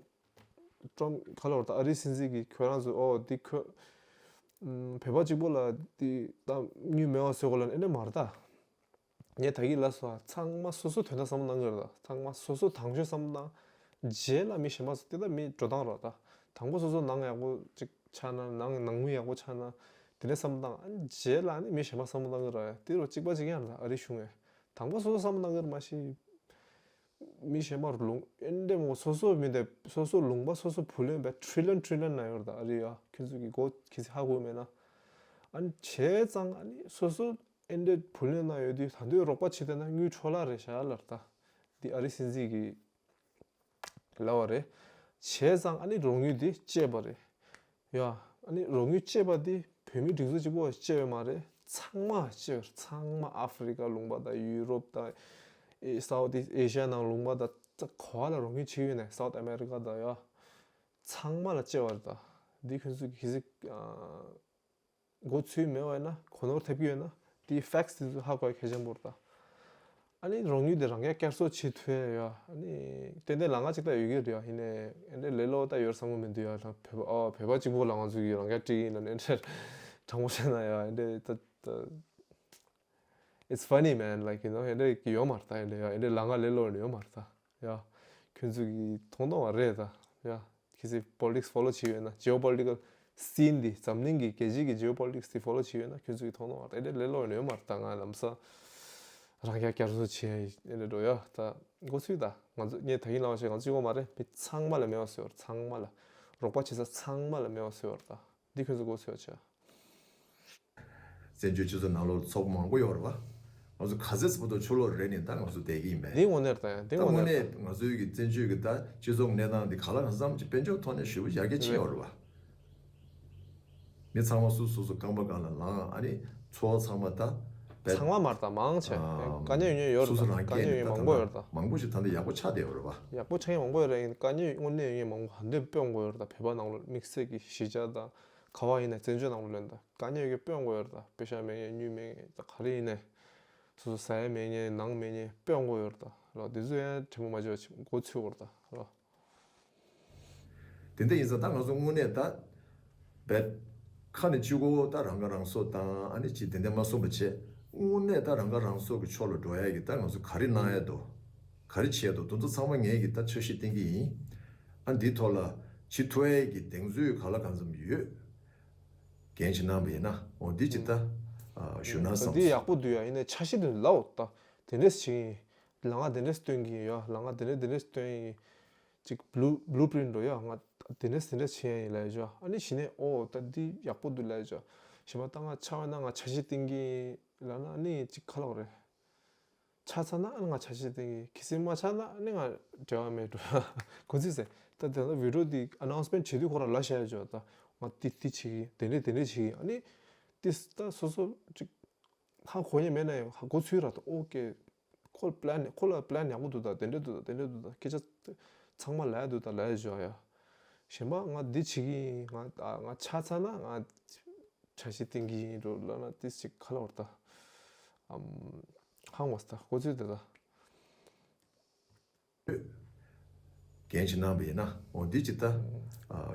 ཀྲམ་ག་ལོར་ད་ཨ་རིའི་སྲིད་འཛིན་གྱིས་ཁྱོད་རང་ཚོ་ཨོ་འདི་ཁོ་ཨམ་བོད་པ་གཅིག་པོ་ལ་འདི་ད་དངུལ་མེད་པ་བཟོ་དགོས་ལབ་ཨེ་འདྲ་མ་རེད་ད། ངས་ད་གིན་ལབ་སོང་། ཚང་མ་སོ་སོ་དོན་དག་བསམ་བློ་གཏང་གི་རེད་ད། ཚང་མ་སོ་སོ་དང་ཤོས་བསམ་བློ་གཏང་། རྗེས་ལ་མི་གཞན་པ་ཚོ་དེ་ད་མི་འགྲོ་སྟངས་རེད་ད། དང་པོ་སོ་སོ་ནང་ཡག་པོ་ཅིག་ཆགས་ན། ནང་ནང་མི་ཡག་པོ་ཆགས་ན། དེ་ནས་བསམ་བློ་གཏང་། ཨ་ནི་རྗེས་ལ་ནི་མི་གཞན་པ་བསམ་བློ་གཏང་གི་རེད། དེ་རུ་གཅིག་པ་གཅིག་རྐྱང་རེད་ད། ཨ་རི་གཞུང་ངས་དང་པོ་སོ་སོ་བསམ་བློ་གཏང་གི་རེད་མ་གཞི། མི་གཞན་པ་ལུང་ཨེ་འདྲས་མོ་སོ་སོ་མི་འདྲ། སོ་སོ་ལུང་པ་སོ་སོ་བུ་ལོན་པའི་ཊི་རི་ལི་ཡོན་ཊི་རི་ལི་ཡོན་ན་ཡོད་རེད་ད། ཨ་རི་ཡ་ཁྱོད་ཚོ་གི་གོ་གལ་སྲིད་ཧ་གོ་མེད་ན། ཨ་ནི་བྱས་ཙང་ཨ་ནི་སོ་སོ་ཨེ་འདྲས་བུ་ལོན་ན་ཡོད་དུས་ད་དུང་རོགས་པ་བྱེད་བསྡད་ན་དངུལ་འཕྲོ་བརླག་རེད་ཤག་ལབ་ད། འདི་ཨ་རི་སྲིད་འཛིན་གྱིས་ལབ་པ་རེད། བྱས་ཙང་ཨ་ནི་རོགས་དངུལ་འདི་བཅད་པ་རེད། ཡ། ཨ་ནི་རོགས་དངུལ་བཅད་པ་འདི་བོད་མི་སྒྲིག་འཛུགས་གཅིག་པོ་བཅད་པ་མ་རེད། ཚང་མ་བཅད་པ་རེད། ཚང་མ་ཨ་ཧྥི་རི་ཀ་ལུང་པ་དང་ཡུ་རོབ་དང་ཨེ་སའུ་ཐི་ཨེ་ཤི་ཡ་ནང་ལུང་པ་དང་ ད་ག་བ་ལ་རོགས་སྐྱོར་བྱེད་ཀྱི་ཡོད་ནས་སའུ་ཐི་ཨ་མེ་རི་ཀ་དང་ཡ། ཚང་མ་ལ་གཅེས་པ་རེད་ད། འདི་ཁྱོད་ཚོས་གི་ཟིག་མགོ་ཚོས་མེད་པ་ཡིན་ན། གོ་ནོར་ཐེབས་ཀྱི་ཡོད་ན། དེའི་ཕེག་སི་དེ་ཚོ་ཧ་གོ་ཡ་གལ་ཆེན་པོ་རེད་ད། ཨ་ནི་རོགས་དངུལ་དེ་རང་གིས་བསྐྱར་གསོ་བྱེད་ཐུབ་ཡ་ཡོད། ཨ་ནི་ཏན་ཏན་ལ་ང་གཅིག་ད་ཡོད་ཀྱི་རེད་ཡ། ཡིན་ནའི་ཨེ་འདྲའི་ལེ་ལོ་ད་ཡོད་བསམ་གི་མི་འདུག་ཡ། ད་བོད་པ་ཨོ་བོད་པ་གཅིག་པོ་ལ་ང་ཚོ་གིས་རང་གིས་སྤྲད་ཀྱི་ཡིན་ན་ཨེ་འདྲའི་དྲང་པོ་བཤད་ན་ཡ། ཨེ་འདྲའི་ད་ད། It's funny, man. Like, you know, ཨེ་འདྲའི་ཡོད་མ་རེད་ད། ཨེ་འདྲའི་ཡ་ཨེ་འདྲའི་ལ་ང་ལེ་ལོ་ཡོད་མ་རེད་ད་ཡ། ཁྱོད་ཚོ་གིས་མཐོང་མཐོང་བ་རེད་ད་ཡ། གལ་སྲིད་པོ་ལི་ཊིག་སི་ཕོ་ལོ་བྱེད་ཡོད་ན། ཇི་ཨོ་པོ་ལི་ཊི་ཀལ་སིན་འདི་འཛམ་གླིང་གི་རྒྱལ་སྤྱི་གི་ཇི་ཨོ་པོ་ལི་ཊིག་སི་འདི་ཕོ་ལོ་བྱེད་ཡོད་ན། ཁྱོད་ཚོ་གིས་མཐོང་མཐོང་བ་རེད། ཨེ་འདྲའི་ལེ་ལོ་ཡོད་མ་རེད་ད། ང་ལམ་སང་རང་རྒྱལ་བསྐྱར་གསོ་བྱེད་ཡ་ཡིན། ཨེ་འདྲའི་འགྲོ་ཡ་ད་མགོ་ཚོས་ད། ང་ཚོ་ངས་ད་གིན་ལབ་པ་བྱས། ང་ཚོ་གཅིག་པོ་མ་རེད། མི་ཚང་མ་ལ་མེད་པ་བཟོས་པ་རེད། ཚང་མ་ལ། རོགས་པ་བྱེད་ས་ཚང་མ་ལ་མེད་པ་བཟོས་པ་རེད་ད། འདི་ཁྱོད་ཚོ་མགོ་ཚོས་པ་བྱས། བཙན་བྱོལ་སྤྱི་ཚོགས་ནང་ལོགས་ཚོགས་པ་མང་པོ་ཡོད་རེད་བ། ང་ཚོ་ག་ཚོད་ཚོགས་དང་ཕྱོགས་ལོགས་རེད་ནས་ད་ང་ཚོ་བསྡད་ཀྱི་ཡིན་པས། འདི་དངོས་གནས་རེད་ད་ཡ། འདི་ད་དངོས་གནས་རེད་ད། ང་ཚོའི་གི་བཙན་བྱོལ་གི་ད་སྤྱི་ཚོགས་གནས་སྟངས་འདི་ག་ལ་གང་འཚམ་གྱི་དཔལ་འབྱོར་ཐོག་ནས་ཞེ་པོ་ཡར་རྒྱས་ཕྱིན་ཡོད་རེད་བ། མི་ཚང་མ་སོ་སོ་སོ་རྐང་པ་སྒང་ལ་ལངས། ཨ་ནི་འཚོ་བ་ཚང་མ་ད་བས། ཚང་མ་མ་རེད་ད། མང་ཆེ། ཨ། དཀའ་ངལ་ཡོད་མཁན་ཡོད་རེད་སོ་སོ་ད། རང་དཀའ་ངལ་སྐྱེས་ཡོད་མཁན་ནས་ད་མང་པོ་ད་ཡོད་རེད་ད། མང་པོ་ཞིག་ད་ལྟ་ཡག་པོ་ཆགས་བསྡད་ཡོད་རེད་བ། ཡག་པོ་ཆགས་མཁན་མང་པོ་ཡོད་རེད། དཀའ་ངལ་དངོས་གནས་ཡོད་མཁན་མང་པོ་ཧ་འདོད་དཔེ་མང་པོ་ཡོད་རེད་ད། བོད་པ་ནང་ལོགས་དམིགས་བསལ་གྱི་གཞིས་ཆགས་དང་ག་བ་ཡིན་ན། བཙན་བྱོལ་ནང་ལོགས་ལ་ད་དཀའ་ངལ་ཡོད་མཁན་དཔེ་མང་པོ་ཡོད་རེད་ད། པེ་ཤག་མེད་མཁན་དངུལ་མེད་མཁན་ད་ག་རེ་ཡིན་ནའི། སོ་སོ་ཟ་ཡ་མེད་མཁན་ནང་མེད་མཁན་དཔེ་མང་པོ་ཡོད་རེད་ད་རོ། དེ་ཚོ་ཡང་དྲན་པོ་མ་བྱེད་པ་བྱེད། མགོ་ཚོས་པ་རེད་ད་རོ། དེ་འདྲ་ཡིན་ཙང་ད་ང་ཚོ་དངོས་གནས་ད་བས་ཁ་ནས་གཅིག་པོ་ད་རང་ཁ་རང་གསོ་དང་ཨ་ནི་ཅིག་དེ་འདྲ་མ་གསུངས་པ་བྱས། དངོས་གནས་ད་རང་ཁ་རང་གསོ་གི་ཕྱོགས་ལ་འགྲོ་ཡ་གི་ད་ང་ཚོ་ག་རེ་གནང་ཡ་འདུག་ག་རེ་བྱས་འདུག་དེ་ཚོ་ཚང་མ་ངས་གི་ད་འཆར་གཞི་བཏིང་གི་ཡིན། ཨ་འདིའི་ཐོག་ལ་བྱེད་ཐུབ་ཡ་གི་གདེང་ཚོད་ག་ལ་གང་འཚམ་ཡོད། འགན་ཅིག་གནང་བ་ཡིན་ན། འོ་འདི་ཅིག་ད་ཞུ་ན་བསམ་འདི་ཡག་པོ་འདུག་ཡ། ཡིན་ནའི་འཆར་གཞི་དེ་ལའོ་ད། དེ་འདྲས་བྱེད་ཀྱི་ཡིན། ལམ་ཁ་དེ་འདྲས་སྟོན་གྱི་ཡོད། ལམ་ཁ་དེ་འདྲས་དེ་འདྲས་སྟོན་ཡིན། ཅིག་བླུ་བླུ་པི་རིན་ཊི་འགྲོ་ཡ། ང་དེ་འདྲས་དེ་འདྲས་བྱེད་ཡ་ཡིན་ལབ་ཡ་ཅོ། ཨ་ནི་གཞི་ནས་ཨོ་ད་འདི་ཡག་པོ་འདུག་ལབ་ཡ་ཅོ། གཞན་པ་ད་ང་ཆ་བ་ན་ང་འཆར་གཞི་བཏིང་གི་ཡིན་ལབ་ན། ཨ་ནི་ཅིག་ཁ་ལོག་རེད། ཆ་ཚང་ན་ཨ་ནི་ང་འཆར་གཞི་བཏིང་གི། གལ་སྲིད་མ་ཆགས་ན་ཨ་ནི་ང་འབྲེལ་བ་མེད་འགྲོ་ཡ། གོ་ཚིག་ཟེར། ད་དེ་ལ་བི་ཌི་ཡོ་འདི་ཨ་ནའུན་སི་མེན་ཊི་བྱེད་དུས་ཁོ་རང་ལབ་བཞག་ཡ་ཅོ། ད་ང་འདི་འདི་བྱེད་ཀྱི་ཡིན། དེ་འདྲས་དེ་འདྲས་བྱེད་ཀྱི་ཡིན། ཨ་ནི་ཏིས་ད་སོ་སོ་ཅིག་ཧ་གོ་ཡ་མེད་ན་ཡང་ཧ་གོ་ཚུལ་ར་ད། ཨོ་ཀེ། ཁོ་ལ་པི་ལན་ཁོ་ལ་པི་ལན་ཡག་པོ་འདུག་ད། དེ་འདྲ་འདུག་ད། དེ་འདྲ་འདུག་ད། སྐད་ཆ་ཚང་མ་ལབ་ཡ་འདུག་ད། ལབ་ཡ་བཞག་ཡ། གཞན་པ་ང་འདི་བྱེད་ཀྱི་ཡིན། ང་ང་ཆ་ཚང་ན་ང་འཆར་གཞི་བཏིང་གི་ཡིན་འགྲོ་ལབ་ན་ཏིས་ཅིག་ཁ་ལོག་རེད་ད། ཨམ། ཧང་བ་སི་ད་གོ་ཚུལ་དེ་ད། འགན་ཅིག་གནང་བ་ཡིན་ན། འོ་འདི་ཅིག་ད་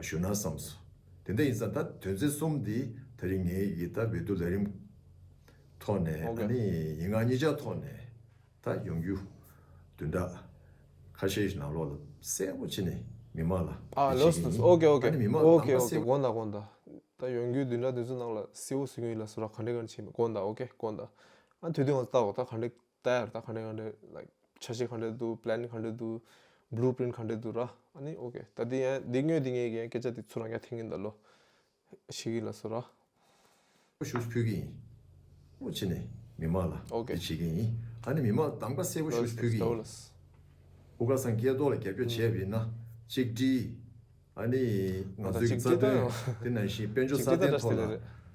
ཞུ་ན་བསམ་སོང་། དེ་འདྲ་ཡིན་ཙང་ད་དོན་ཚན་གསུམ་འདི་ད་རིང་ངའི་གི་ད་འོས་བསྡུ་ལས་རིམ་ཐོག་ནས། ཨོ་ཀེ། ཨ་ནི་ཡིན་ང་གཉིས་ཆ་ཐོག་ནས་ད་ཡོང་རྒྱུ་བདུན་ཕྲག་ཁ་ཤས་ཤིག་ནང་ལོགས་ལ་གསལ་པོ་བྱས་ནས་མི་མང་ལ་ཨ་ལོས་ཞུ་གི་ཡིན། ཨོ་ཀེ་ཨོ་ཨ་ནི་མི་མང་ཨོ་ཀེ་གདམ་ཨོ་ཀ་ཀེ་གསལ་པོ། དགོངས་དག་དགོངས་དག་ད་ཡོང་རྒྱུ་བདུན་ཕྲག་དེ་ཚོ་ནང་ལ་གསལ་པོ་ཟེར་གྱི་ཡིན་ལ་སོ་ར། ག་འདྲ་ག་འདྲ་བྱེད་མི་དགོངས་དག་ཨོ་ཀེ་དགོངས་དག་ཨ་དུས་དུས་ང་ཚོ་ལྟ་འོ་ད་ག་འདྲ། ད་ཡར་ད་ག་འདྲ་ག་འདྲ་ལའིཀ་འཆར་གཞི་ག་འདྲ་འདུག་པི་ལན་ག་འདྲ་འདུག་བླུ་པི་རིན་ཊི་ག་འདྲ་འདུག་ར། ཨ་ནི་ཨོ་ཀེ། ད་འདི་ཡང་འདི་དངོས་འདི་ངས་ཀྱང་སྐད་ཆ་འདི་ཚུར་རང་ཡང་འཐེན་གྱིན་ད་ལོ། ཤེས་ཀྱིན་ལ་སོ་ར། ཞུ་ཕུལ་གྱི་ཡིན། ཨོ་ཕྱི་ནས་མི་མང་ལ་ཨོ་ཀེ། འདི་བྱེད་ཀྱི་ཡིན། ཨ་ནི་མི་མང་གདམ་ག་གསལ་པོ་ཞུ་ཕུལ་གྱི་ཡིན། ཨུ་ཁ་སང་སྐལ་རྡོར་ལ་རྒྱབ་སྐྱོར་བྱས་པ་ཡིན་ན་གཅིག་སྒྲིལ། ཨ་ནི་ང་ཚོའི་རྩ་དོན་དེ་ནང་བཞིན་དཔལ་འབྱོར་སྲ་བརྟན་ཐོག་ལ་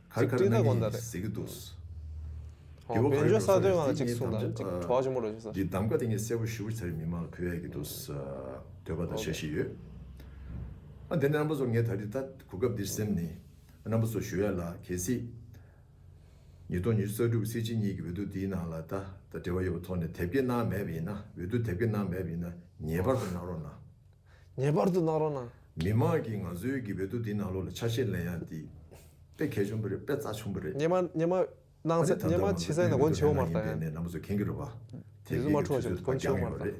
ག་རེ་ག་རེ་གནང་གི་ཡིན་ཟེར་གྱི་འདུག་ཨོ་དཔལ་འབྱོར་སྲ་བརྟན་ང་གཅིག་གསུངས་དང་གཅིག་གྲོགས་ཆེན་པོ་རེད་ཟེར། འདི་གདམ་ག་དེ་ངས་གསལ་པོ་ཞུ་བ་ཚར་མི་མང་ལ་ཕུལ་ཡ་གི་འདུག་འདོད་པ་དང་འཆར་གཞི་ཡོད། ཨ་དེ་ནས་རྣམ་པ་ཚོ་ངས་ད་རེས་ད་གོ་སྐབས་འདིར་སེམས་ནས་རྣམ་པ་ཚོ་ཞུ་ཡ་ལ་གལ་སྲིད་ཉིས་སྟོང་ཉི་ཤུ་རྩ་དྲུག་སྲིད་སྤྱི་གཉིས་ཀྱི་འོས་བསྡུ་འདིའི་ནང་ལ་ད་ད་འབྲེལ་བ་ཡོད་པའི་ཐོག་ནས་དེབ་སྐྱེལ་གནང་མེད་པ་ཡིན་ན། འོས་བསྡུ་དེབ་སྐྱེལ་གནང་མེད་པ་ཡིན་ན་ངེས་པར་དུ་གནང་རོགས་གནང་། ངེས་པར་དུ་གནང་རོགས་གནང་། མི་མང་གིས་ང་ཚོའི་གི་འོས་བསྡུ་འདིའི་ནང་ལོགས་ལ་ཆ་ཤས་ལེན་ཡ་འདི་དཔེ་གལ་ཆེན་པོ་རེད། དཔེ་རྩ་ཆེན་པོ་རེད། སྔོན་མ་སྔོན་མ་གནང་ཚེ་སྔོན་མ་བྱས་ཚར་ཡིན་ན་མགོན་ཆེ་བོ་མ་རེད་ད་ཡ། རྣམ་པ་ཚོ་མཁྱེན་གྱི་རེད་པ། དེ་ཚོ་མ་འཁྲུལ་བ་བྱས་མགོན་ཆེ་བོ་མ་རེད་ད།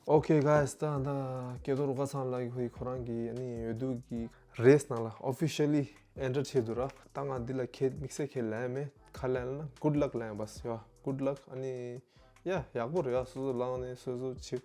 Okay guys, ད་ད་སྐལ་རྡོར་ཀ་ཚང་ལགས་ཁོའི་ཁོ་རང་གི་ཨ་ནི་འོས་བསྡུ་གི་རེས་ནང་ལ་ཨོ་ཕི་ཤལ་ལི་ཨེན་ཊར་བྱས་འདུག་ར། ད་ང་འདི་ལ་ཁྱེད་དམིགས་བསལ་ཁྱེད་ལན་མེད། ཁ་ལན་ལ་good luck ལན་པས་ཡ། Good luck ཨ་ནི། ཡ་ཡག་པོ་རེད་ཡ། སོ་སོ་ལངས་ནས་སོ་སོ་བྱེད།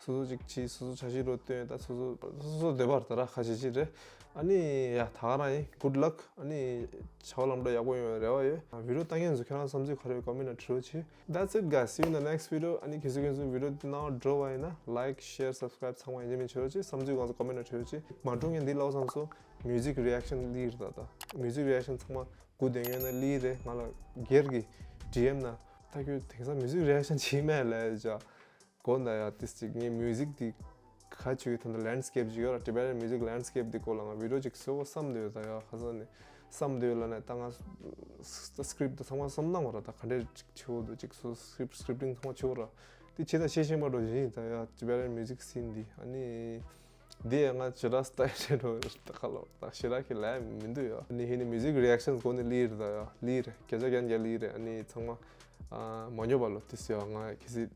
སོ་སོ་ཅིག་བྱེད། སོ་སོ་འཆར་གཞི་རོ་བཏོན། ད་སོ་སོ་སོ་སོ་འདོད་པ་རེད་ད་ར། ཁ་ཤས་ཅིག་རེད། ཨ་ནི་ཡ་ད་ག་རང་ཡིན། Good luck ཨ་ནི་བྱ་བ་ལམ་འགྲོ་ཡག་པོ་ཡོང་བའི་རེ་བ་ཡོད། བི་ཌི་ཡོ་ལྟ་མཁན་ཚོ་ཁྱེད་རང་བསམ་ཚུལ་ག་རེ་ཡོད་ཀོ་མེན་ཊ་ནང་བྲིས་རོགས་བྱེད། That's it guys, see you in the next video. ཨ་ནི་གལ་སྲིད་ཁྱེད་ཚོ་བི་ཌི་ཡོ་འདི་ནང་འགྲོ་བ་ཡིན་ན་like, share, subscribe ཚང་མ་ཡིན་གཅིག་མིན་གཅིག་བྱེད་རོགས་བྱེད། བསམ་ཚུལ་གང་ཚོ་ཀོ་མེན་ཊ་ནང་བྲིས་རོགས་བྱེད། མ་འགྲོ་ངས་འདི་ལབ་བསམ་སོང་། Music reaction ལི་རེད་ད། ད་music reaction ཚང་མ་སྒུག་བསྡད་ཡོད་ན་ལི་རེད། ང་ལ་སྒེར་གྱི་ཌི་ཨེམ་ནང་ད་ཁྱོད་དེང་སང་music reaction བྱེད་མེད་ལབ་བྱས། གོ་ན་ཡ་ཏིས་ཅིག་ངའི་མིའུ་ཟིག་འདི་ག་ཆུ་ཡི་ཐོན་ད་ལེན་སི་ཀེབ་ཅིག་ཡོད་ར། Tibetan music landscape འདི་སྐོར་ལ་ང་བི་ཌི་ཡོ་ཅིག་བཟོ་བསམ་འདོད་ད་ཡ་ཁ་སང་ནས་བསམ་འདོད་ལ་ནས་ད་ང་སི་ཀི་རིབ་ད་ཚང་མ་བསམ་ནང་བ་ར། ད་ག་འདྲས་ཅིག་ཆེ་བོ་འདུག་ཅིག་བཟོ་སི་ཀི་རིབ་སི་ཀི་རིབ་ཊིང་ཚང་མ་ཆེ་བོ་ར། དེ་ཆེ་ད་ཤེས་ཤེས་མ་འགྲོ་བཞིན་ད་ཡ་Tibetan music scene འདི་ཨ་ནི། འདི་ཡང་ང་ཇི་ལྟར་སྟ་ཡི་འགྲོ་ད་ཁ་ལོ་ད་ཞེ་དྲག་གི་ལས་མི་འདུག་ཡ། ཨ་ནི་ཧི་ནི་མིའུ་ཟིག་རི་ཨེག་ཤན་གོ་ནི་ལི་རེད་ད་ཡ་ལི་རེད། སྐད་ཆ་རྒྱན་རྒྱ་ལི་རེད། ཨ་ནི་ཚང་མ་ཨ་མ་ཉོ་བ་ལོ་ཏིས་ཡ་ང་ཁི་སི་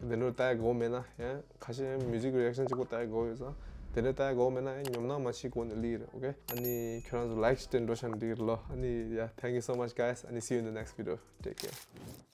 དེ་འདྲ་ལྟ་ཡ་གོ་མེད་ན་ཡང་ཁ་ཤས་མིའུ་ཟིག་རི་ཨེག་ཤན་གཅིག་པོ་ལྟ་ཡ་གོ་ཡོད་ཙང་དེ་འདྲ་ལྟ་ཡ་གོ་མེད་ན་ཡང་ཉོབ་སྣང་མ་བྱེད་གོ་ནི་ལི་རེད། ཨོ་ཀེ། ཨ་ནི་ཁྱོད་རང་ཚོ་ལའིཀ་སྟེ་འགྲོ་ཤ་འགྲིག་རེད་ལོ། ཨ་ནི་ཡ། Thank you so much guys. ཨ་ནི་see you in the next video. Take care.